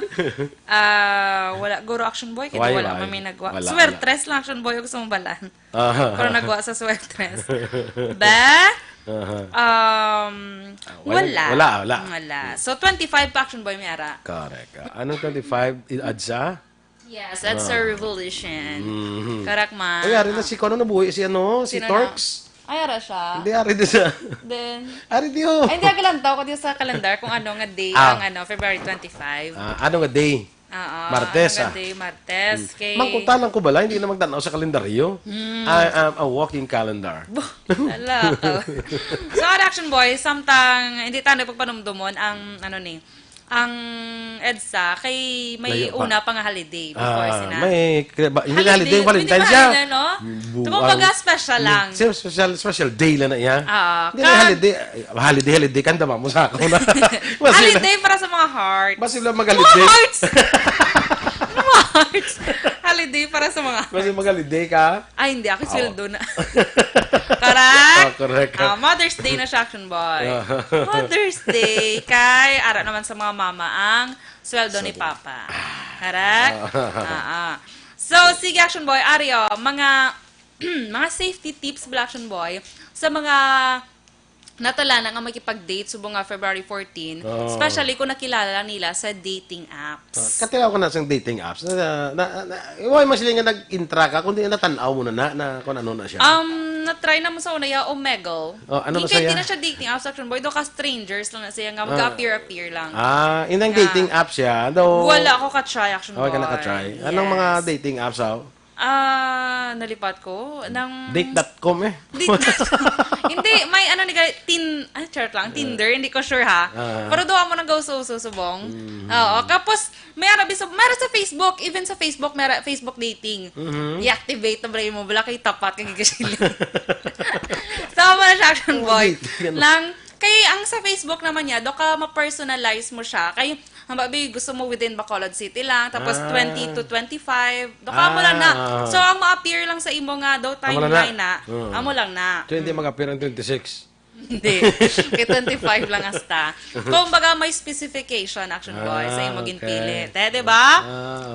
Ah, wala, guro, Action Boy, kaya wala man may nagwa. Wala, wala. Swertres lang, Action Boy, og sumbalan. Aha. Pero nagwa sa swertres. Ba? Aha. Um, ah, wala, wala, wala. Wala. So, twenty-five pa, Action Boy, may ara. Correct. Ah, anong twenty-five? I-add sa? Yes, that's a revolution. Mhm. Correct, ma. Uy, ari na si, ano, nabuhi si, ano, si Sino na? Torx. Ay, ara siya. Hindi, ari di sa Then, Ari di, oh. Ay, hindi, agalantaw ko di sa calendar kung ano nga day Ah. Ang, ano, February twenty-five. Ah, ano nga day? Oo, Martes, ano nga ah. Day? Martes. Hmm. Kay Mangkuta lang ko bala, hindi na magtanaw sa kalendaryo. Hmm. I am a walking calendar. Bo-, ala ka. So, Action Boy, samtang hindi tayo pagpanumdumon ang, ano ni, ang EDSA, kay may Layo pa. Una pa nga holiday before Ah, sina. May, kaya ba, hindi na Holiday, holiday, pwede Valentine's ba siya. Holiday, no? Bu-, Ito, kumbaga, ang special lang. Same special, special day lang na iya. Ah, Hindi na kan- holiday, holiday, holiday, kanda ba mo sa ako na? Mas Holiday para sa mga hearts. Mas sila mag-holiday. Mga hearts! Mga hearts! Holiday para sa mga Mas mag-holiday ka? Ay, hindi. Ako sweldo na. Correct? Ah, correct. Ah, Mother's Day na siya, Action Boy. Ah. Mother's Day. Kay, ara naman sa mga mama ang sweldo ni Papa. Correct? Ah. Ah, ah. So, sige, Action Boy. Ari, oh, mga mga safety tips bala, Action Boy, sa mga natala na nga makipag-date subong nga February fourteen, Oo. especially kung nakilala nila sa dating apps. Ah, katilaw ka na sa dating apps. Na, na, na, why mas nga nag-intra ka, kundi natan-aw mo na na, na kung ano na siya? Um, na-try na mo sa una, ya, Omegle. Oh, ano Di na kay siya? Di na siya dating apps, Action Boy. Do ka strangers lang na siya nga Ah. mag-appear-appear lang. Ah, inang Nga. dating apps siya. Daw, Wala ako ka-try, Action Wala ka Boy. naka-try. Anong mga Yes. dating apps, aw? Ah, nalipat ko. Nang Date dot com eh. Date dot com. Hindi, may ano ni gali, Tin-, ah, chart lang, Tinder, hindi ko sure ha. Ah. Pero duha mo nang gauso-uso subong. Mm. Oo, tapos, may ara, bisag, may ara sa Facebook, even sa Facebook, may ara Facebook dating. Mhm. I-activate na bala mo, bala kay tapat, kay gigasiling. Tama na siya, Action Oh, Boy. dating, ano? Lang, kay ang sa Facebook naman niya, do ka ma-personalize mo siya. Kay, ang babi, gusto mo within Bacolod City lang, tapos Ah. twenty to twenty-five, do ka mo lang na. Ah. So, ang ma-appear lang sa imo nga daw Amo lang na. timeline na, Mm. amo lang na. So, hindi Mm. mag-appear ang twenty-six? Hindi. Kay twenty-five lang hasta. Kumbaga, may specification, Action Boy, sa Ah, imo okay. ginpili. Te, di ba? Ah,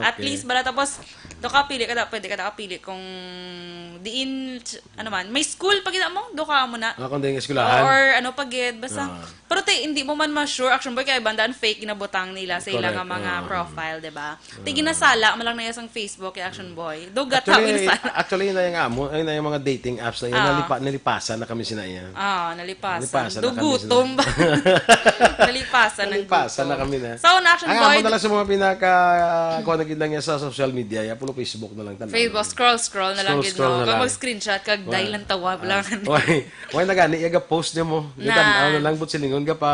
At okay. least, bala, tapos, do ka pili ka da, pwede ka da kapili kung diin, ano man, may school pa gid mo, do ka mo na. Ah, kung diin eskwelahan. Or ano pa gid, basta. Ah. Pero te, hindi mo man ma-sure, Action Boy, kay bandaan fake ginabutang nila sa ila nga Correct. mga Ah. profile, di ba? Te, ginasala mo lang na iya sang Facebook, kay Action Boy. Dugat Actually, ako ginasala. actually, na yung amo, ay na yung mga dating apps na yun, Ah. nalipa-, nalipasan na kami sina iya. Ah, nalipasan. Nalipasan na kami Dugutom sina ba? Nalipasan ng Nalipasan na gutom. kami na. So, na, Action Ang Boy, amo na lang sa mga pinaka, kuha na gid lang yan sa social media, ya, pulo Facebook na lang tanan. Facebook, scroll, scroll na lang Scroll, gid, scroll no? na Kung lang. mag-screenshot, kag Wala. dahil lang tawag Ah. lang. Why? Why na gani, iya ga-post niya mo? Na. Gitan-aw na lang, but silingon ka pa,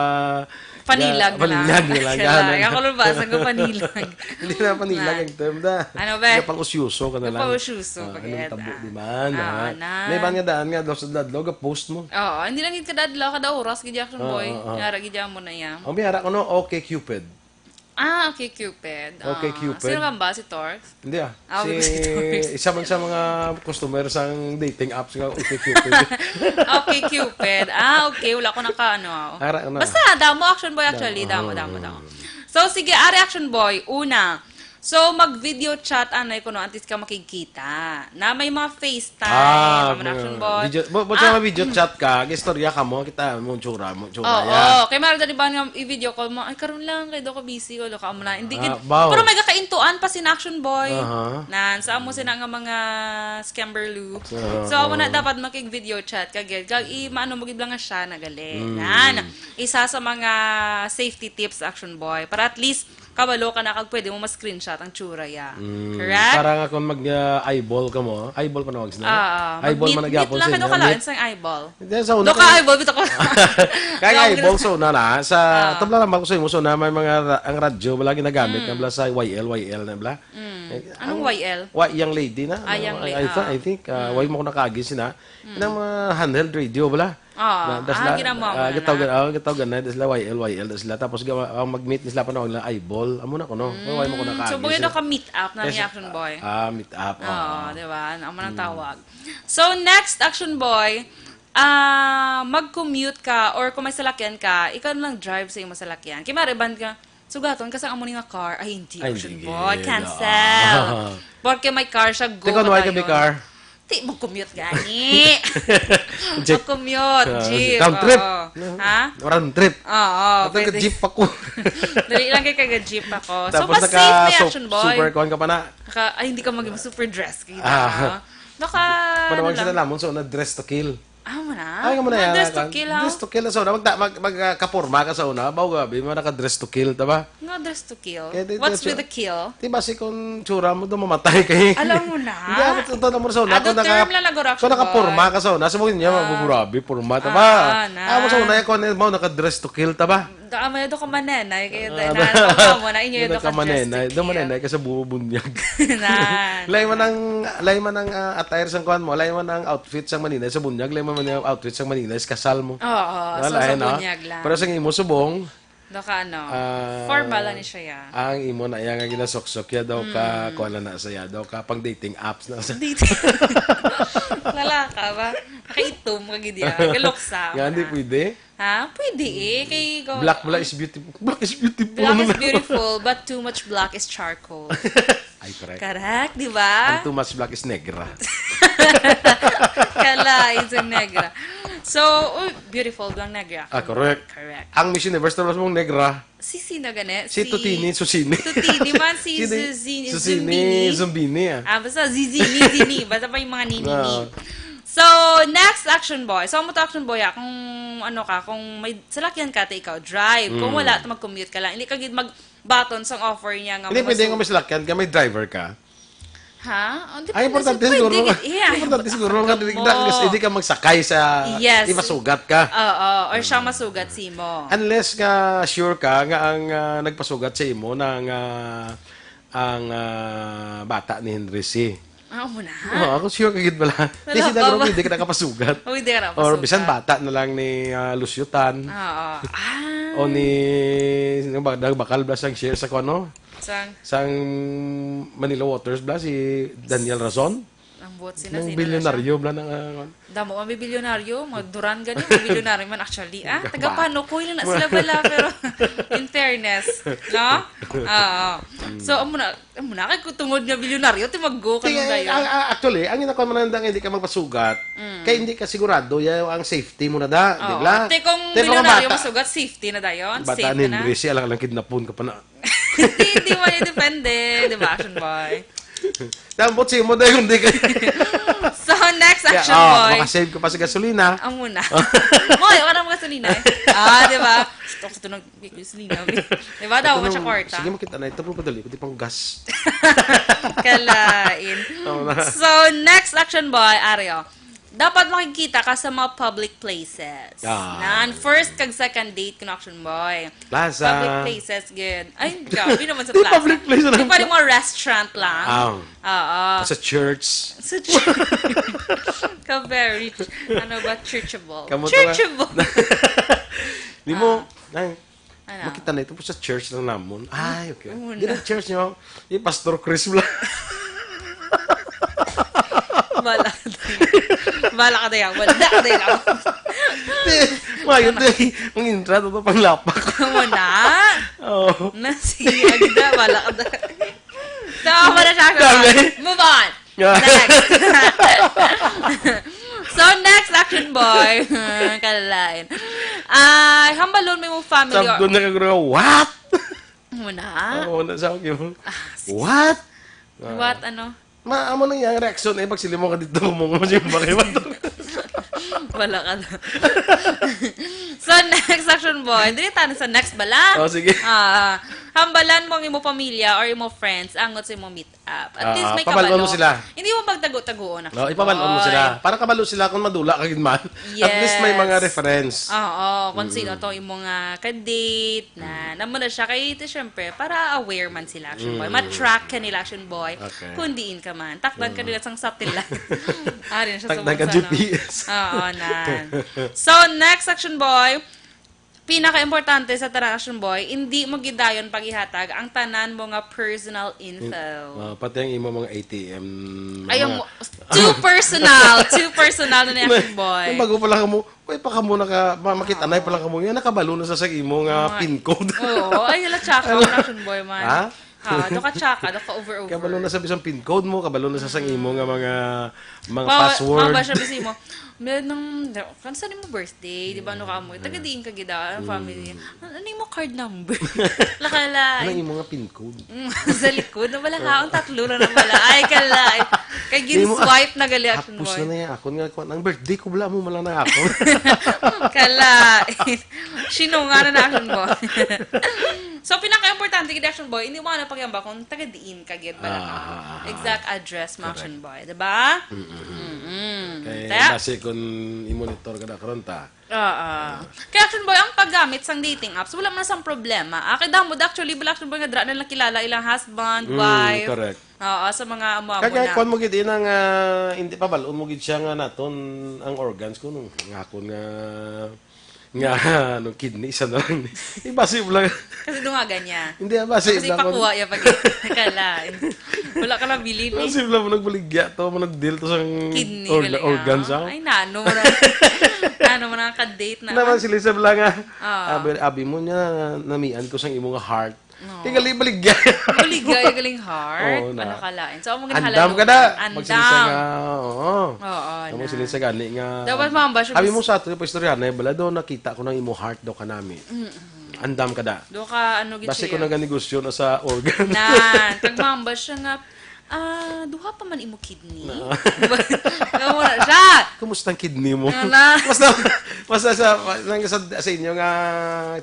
Panilag ga-, na lang. panilag na lang, Kaya, gana. ako lang ba, saan ko panilag? Hindi na panilag Na. ang term da. Ano ba? Nga pang-usyoso ka na lang. Pang-usyoso, Ah, pag-, anong tabo, ah. di man, Ah, ah. na. May iban nga daan nga, adlaw sa adlaw, ga-post mo. Oo, hindi lang gid kada adlaw, kada oras, gid, Action Ah, Boy. ah, ah. Yara, gid, mo na yan. Ang biyara ko, no, OkCupid. Ah, OkCupid. Ah, OkCupid. Sino man ba? Si Torx? Hindi, ah. Ah, Si, si Torx. isa man sa mga customer sang dating apps nga OkCupid. OkCupid. Ah, okay. Wala ko naka, ano, ah. Ara na. Basta, damo, Action Boy, actually. Damo. Damo, damo, damo. So, sige, ari, Action Boy. Una, so, mag-video chat, anay ko, no, antes ka makigkita. Na may mga FaceTime, Ah, mga mga Action Boy. video, bu-, bu-, Ah, mga video mm. chat ka, istorya ka mo, kita mo, tsura mo, tsura Oo, ya. kay meron, di ba, nga i-video call mo, "Ay, karon lang, kay do ko busy, wala ka mo na." Hindi Ah, gid-, baw. pero may kakaintuan pa sin Action Boy. Aha. Nan, sa amo sina nga mga scamberloo. Aha, So, amo na aha. dapat makig-video chat ka, gid. Kag i-, maano mo gid lang nga siya, nagali. Mm. Nan, isa sa mga safety tips, Action Boy. Para at least, kabalo ka na kag pwede mo ma-screenshot ang tsura ya. Mm, Correct? Para nga kung mag, ah, eyeball ka mo, eyeball pa nawag sila? Ah, ah. Eyeball Mag-meet, man nagyapon meet lang sa ka, inyo, doon ka lang meet. sa eyeball. Hindi, sa una Doon ka ko eyeball, bitaw ko. Kaya Wala eyeball ko sa una na, sa, Ah. tabla lang ba ko sa imo, sa una, may mga ra-, ang radyo, wala ginagamit Mm. na bala sa Y L, Y L na bala. Mm. Eh, Anong ang Y L? Wa-, young lady na. Ah, young lady, I, ah. I think, ah, Mm. why mo ko nakaagi sina? Mm. Ng mga handheld radio bala. Ah, Na, das ah, la-, ginamo mo ah, na gitawag, na. ah, gitawag na, das la Y L, Y L, das la. Tapos gawa, ang mag-meet nila pa na, wala eyeball. Amo na ko, no? Mm, Why mo ko nakaagi so, buhay sila? na ka meet up na Yes, ni Action Boy. Ah, meet up, Oo, oo. di ba? Amo nang Mm. tawag. So, next, Action Boy, ah, mag-commute ka or kung may salakyan ka, ikaw na lang drive sa imong salakyan. Kay mare, ban ka, sugaton ka sa amo ni nga car. Ay, hindi, Ay, Action hindi, Boy. gid. Cancel. Ah. Porque may car siya, go Teka, ka why ka may tayo. car? Ti, mag-commute gani. Jeep. Mag-commute, Ah, jeep, round trip. oo. Ha? Round trip. Oo, Ato pwede. ka-jeep ako. Dali lang kay kaga-jeep ako. So, Tapos mas naka safe na su-, Action Boy. super kuan ka pa na. Naka, ay, hindi ka mag-, super dress ka. Ah. Naka, Panawag ano sila lang. namon, so na dress to kill. Ah, mo na? Ay, nga mo na Mga yan, dress to kan-, kill, ha? dress to kill. So, na, mag-, mag-, mag-, ah, kaporma ka sa una. Bawa gabi, mo naka-dress to kill, ta ba? Nga dress to kill? Kaya di-, What's diretso. with the kill? Di ba si kung tsura mo, doon mamatay kay Alam mo na. Hindi, ako, ito na mo sa una. Ado Kung naka-, term lang nag-oras kung nakaporma boy. ka sa una, sabihin niya, Ah. "Grabe, porma, ta Ah, ba?" ah, na. Ako sa una, ako na, mo, naka-dress to kill, ta ba? Da, may do ka manenay, kaya Ah, dahil na, na. ano mo na, inyo Yun do ang ka dress kamanenay. to Do kill. manenay ka sa buo bunyag. Na, Lain man na. ang, lain man ang, ah, attire sang kuan mo, lain man ang outfit sang maninay sa bunyag, lain man ang outfit sang maninay sa kasal mo. Oo, Wala, so sa eh, no? bunyag lang. Pero sa imo subong, Baka ano, ah, formal lang ni siya, ya. ang imo na iya nga ginasuksok, ya daw ka, Mm. kuan na na sa ya daw ka, pang dating apps na sa Dating. Tala ka ba? Nakaitom ka gid ya. Galuksa. Nga, hindi pwede? Ha? Pwede eh. Kay go- Black, black is beautiful. Black is beautiful. Black is beautiful, but too much black is charcoal. Ay, correct. Correct, di ba? Ang too much black is negra. Kala, is a negra. So, oh, beautiful, blank negra. Ah, correct. Correct. Ang Miss Universe, tapos mong negra. Si sino gani? Si Tutini, Susini. Tutini man, si Sini, Zuzini, Susini, Zumbini. Zumbini, ah. Ah, basta Zizini, Zini. Basta pa yung mga nini. Ah. So, next, Action Boy. So, amo to, Action Boy, ah, kung ano ka, kung may salakyan ka, te ikaw, drive. Kung Mm. wala, te mag-commute ka lang. Hindi ka gid magbaton sang offer niya nga Hindi, pwede magsu- nga may salakyan ka, may driver ka. Ha? Oh, Ay, depende importante sa, siguro. Pwede gid, iya. Importante siguro nga Pagkamo. Hindi ka magsakay sa Yes. ipasugat ka. Oo, or siya masugat sa imo. Unless nga sure ka nga ang, ah, nagpasugat sa imo na nga ang, ah, bata ni Henry C. Ah, amo na. Oo, ako sure ka gid bala. Di Wala si Dagro, pa ba? Hindi ka nakapasugat. Oh, hindi ka nakapasugat. Or bisan bata na lang ni, ah, Lucio Tan. Oo. Ah. O ni, sino ba, nagbakal bala sang share sa kuno? Sang? Sang Manila Waters bala, si Daniel Razon? Ang buot sina, Nang sino na bilyonaryo siya? Bala na nga, ah, Damo man may bilyonaryo, mga Duran gani, may bilyonaryo man actually, ah. Taga Ba? Panukoy lang na sila bala, pero in fairness, no? Oo. So, amo na, amo na, kay kung tungod nga bilyonaryo, ti mag-go ka Ti, nung dayon. ah, ah, actually, ang inakuha man nanda nga hindi ka magpasugat, Mm. kay hindi ka sigurado, ya, ang safety mo na da, Oo. di ba? Ti, kung Ti, mga bilyonaryo bata, masugat, safety na dayon, bata safe ni na. Henry, siya lang, lang kidnapon ka pa na. Hindi, hindi mo depende, di ba, Action Boy? Tambot si mo dayon, di ka. So, next, Kaya, Action oh, Boy. Makasave ka pa sa gasolina. Ang muna. Moy, wala mo gasolina eh. Ah, di ba? Gusto ko ito ng gasolina. Di ba? Daw mo siya kwarta. Sige, makita na. Ito po padali. Pwede pang gas. Kalain. Tama na. So, next, Action Boy, Ario. Dapat makikita ka sa mga public places. Ah. Nan, first kag second date, kuno, Action Boy. Plaza. Public places, gid. Ay, grabe naman sa Di plaza. Public place lang. Di pwede mga restaurant lang. Ah. Oo. Sa church. Sa church. Ka very, ano ba, churchable. Kamu to nga. Churchable. Di mo, Ah. ay, Ano? Makita na ito po sa church lang namon. Ay, okay. Ano Di na? Na church nyo. Yung Pastor Chris lang. Bala ka daya. Bala ka daya. Wala ka daya. Di, mayo, di. Ang intra, ito pang lapak. Amo na. Oo. Na, sige, agda, bala ka daya. So, wala siya. Dami. Move on. Yeah. Next. So, next, Action Boy. Kalalain. Ah, hambalon mo yung family or Sabdo na ka, what? Muna. Oo, na sa akin. Ah, sige. What? Ah. What, ano? Ma, amo na yung reaksyon eh, pag sila mo ka dito, mo mo yung bakit ba to? Wala ka na. So, next, Action Boy. Dili tayo sa next bala. Oh, sige. Ah, hambalan mo ang imo pamilya or imo friends angot sa imo meet up. At Ah, least may pabal-on mo kabalo. Sila. Hindi mo pagtago-tagoon, No, actually. Ipabal-on mo sila. Oy. Para kabalo sila kung madula ka gid man. At least may mga Yes. reference. Oo, kung sino Mm. to yung mga kadate na, Mm. namo na siya. Kaya ito, syempre, para aware man sila, Action Boy. Mm. Ma-track ka nila, Action Boy. Okay. Kung diin ka man. Takdan ka Mm. nila sang satellite. Ari na siya sa Takdan ka bulsa, no? G P S. Oo, na. So, next, Action Boy. Pinaka-importante sa tanan, Action Boy, hindi mo gidayon paghihatag ang tanan mo nga personal info. Ah, pati ang imo mga A T M, Ay, mga ang mo-, too personal. Too personal na ni Action Boy. Nang bago pa lang mo, way pa kamo naka-, ma-, makita na pa lang kamo. Yan, nakabalo na sa, sa imo nga Mga pin code. Oo, ay, wala, tsaka Ano? Action Boy man. Ha? Ha, do ka tsaka, do ka over, over. Kabalo na sa bisang pin code mo, kabalo na sa sang imo nga mga, mga Mawa-, password. Mawa siya, bisi mo. Meron nang, kansa ni mo birthday, di ba, no, kamo? Taga diin ka gid, ah, ang Mm. family. An-, ano yung mo card number? Lakala. Ano yung mga pin code? Mm, sa likod na wala ka, ang tatlo na na pala. Ay, kala. Kay Di mo, gin-swipe na gali, Action Hapos Boy. Na na yan. Ako nga, kwan, ang birthday ko, wala mo malang na ako. Kala. Sino nga na na, Action Boy? So, pinaka-importante gid, Action Boy, hindi mo na pakiamba kung taga diin ka gid, bala ka. Ah, ah, ah, ah. Exact address mo, Correct. Action Boy, di ba? Mm, mm, mm. Mm-mm. Kaya Kaya base kung i-monitor ka na karon ta. Oo. Kaya, Action Boy, ang paggamit sang dating apps, wala man sang problema. Ah, kay damo, actually, bala, Action Boy, nga dra na lang kilala ilang husband, Mm, wife. Correct. Oo, sa mga amo-amo Kaya na. Kwan mo gid, inang, ah, hindi pa balon mo gid siya nga naton ang organs ko nung ngakon nga Nga, ano, kidney, isa na lang. Ibasib lang. Kasi dungagan niya. Hindi, ah, basi Kasi lang. Ipakuha niya pag kalain. Wala ka nabilin, eh. Ang simple mo nagbaligya to, mo nag-deal to sang Kidney, orga-, galing, organ ah. Sa Ay, nano mo na. Nano mo na ka-date na. Naman sila sa bala nga, Ah. abi, abi mo niya, namian ko sang imo nga heart. No. Kay gali baligya. Baligya, galing heart. Oo, na. Ano ka lain? So, amo Andam ginahalalugan. Ka na. Andam. Magsiling sa nga, oo. Oo, Amo na. Siling sa gani nga. Dapat mamba siya Abi bis- mo sa ato, pa istorya na, bala daw nakita ko ng imo heart daw kanami. Mm-mm. Andam ka da. Do ka, ano, gid Basi siya. Ko naganegosyo na sa organ. Na, tagmamba siya nga, "Ah, duha pa man imo kidney?" Na. Nga mo na siya. Kumusta ang kidney mo? Nga na. Basta, basta sa, sa, sa inyo nga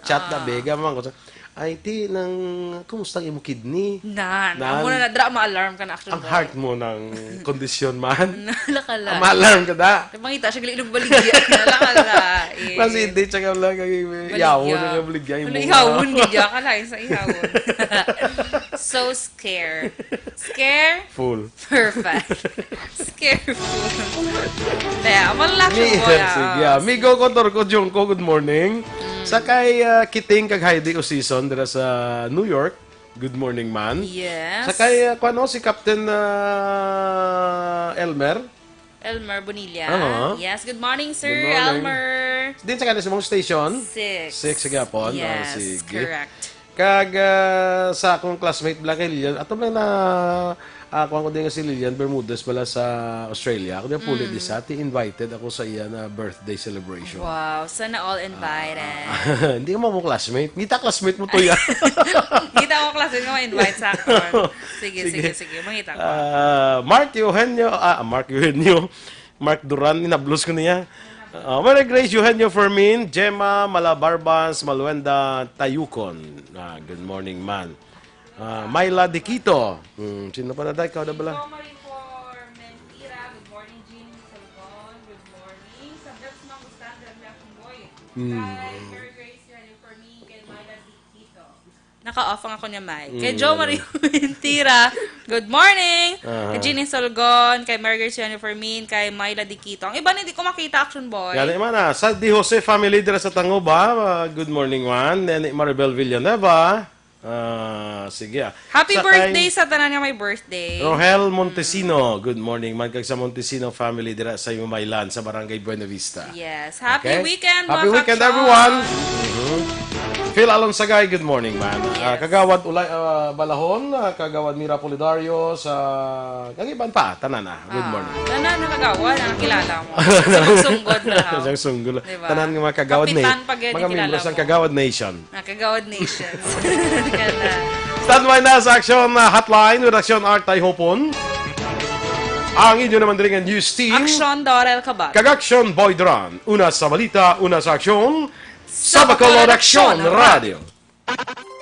chat na Ah. Bega man ko. Ay, ti, nang, kumusta ang imo kidney? Na, Nan? Amo na na, dra, ma-alarm ka na, action Ang boy. Heart mo ng kondisyon man. Nalakala. Ang ma-alarm ka da. Kay mangita siya, gali nagbaligya. Nalakala. Eh. Mas hindi, tsaka lang kay Baligya. Ihawon na nga baligya. Ano, mo ihawon, nga. Gid, ya, kalain sa ihawon. So scare. Scare? Full. Perfect. Scareful. Kaya, malalakas Mi-, yung bola. Sige, Ah, ah. Migo ko, Torco, Jungko, good morning. Mm. Sa kay, ah, Kiting kag Heidi Osison dira sa New York, good morning, man. Yes. Sa kay, ah, kuwan, no, si Captain, ah, Elmer. Elmer Bonilla. Aha. Yes, good morning, Sir Good morning. Elmer. Din sa kanila sa mga station? Six. Six, sige, hapon. Ah, Yes, sige. Correct. Kag, ah, sa akong classmate bala kay Lilian, ato lang na, ah, kuwan ko din nga si Lilian Bermudez bala sa Australia. Ako din puli Mm. di sa, ti invited ako sa iya na birthday celebration. Wow, sana all invited. Ah, hindi ka mo classmate. Ngita classmate mo to ya. Ngita ko classmate nga ma-invite sa akon. Sige, Sige. sige, sige. Mangita ko. Ah, Mark Eugenio, ah, Mark Eugenio. Mark Duran, inablos ko niya. Ah, Mary Grace Eugenio Fermin, Gemma Malabarbas, Maluenda Tayukon. Ah, good morning, man. Ah, Myla Diquito. Hmm, sino pa na, day? Ikaw na bala? Ikaw, Marie Flor Mentira. Good morning, Jean Salgon. Good morning. Sa Best Mang Gustang, Daniel Kumboy. Hmm. Kay Mary Grace Eugenio Fermin, kay Myla Diquito. Naka-off ang ako niya, Mike. Kay Mm, Joe ano? Mario Mentira, good morning. Aha. Kay Jeannie Solgon, kay Margaret Siano Fermin, kay Myla Diquito. Ang iba na hindi ko makita, Action Boy. Yan, Imana. Sa Di Jose family dira sa Tanguba, ah, good morning, Juan. Nene Maribel Villanueva. Ah, sige, ah. Happy Sa birthday kay sa tanan nga may birthday. Rohel Montesino, good morning, man. Kag sa Montesino family dira sa Yumaylan, sa Barangay Buena Vista. Yes. Happy Okay? weekend, Happy mga weekend, kaabsyon. everyone. Mhm. Phil Alonsagay, good morning, man. Ah, Yes. Kagawad Ulay, ah, Balahon, ah, Kagawad Mira Polidario, sa, kag iban pa, tanan, ah. Good Ah, morning. Tanan na kagawad, ang kilala mo. Isang sunggod na, ha? Isang sunggod. Diba? Tanan nga mga Kagawad Kapitan na, pa gani mga kilala membro sa mo. Kagawad Nation. Ah, Kagawad Nations. Yan na. Standby na sa Action, ah, Hotline with Action Art Tayhopon. Ang inyo naman diri nga news team. Action, Dorel Cabal. Kag Action, Boy Duran. Una sa balita, una sa aksyon, sa Sa Bacolod Bacolod Action Action Radio. Radio.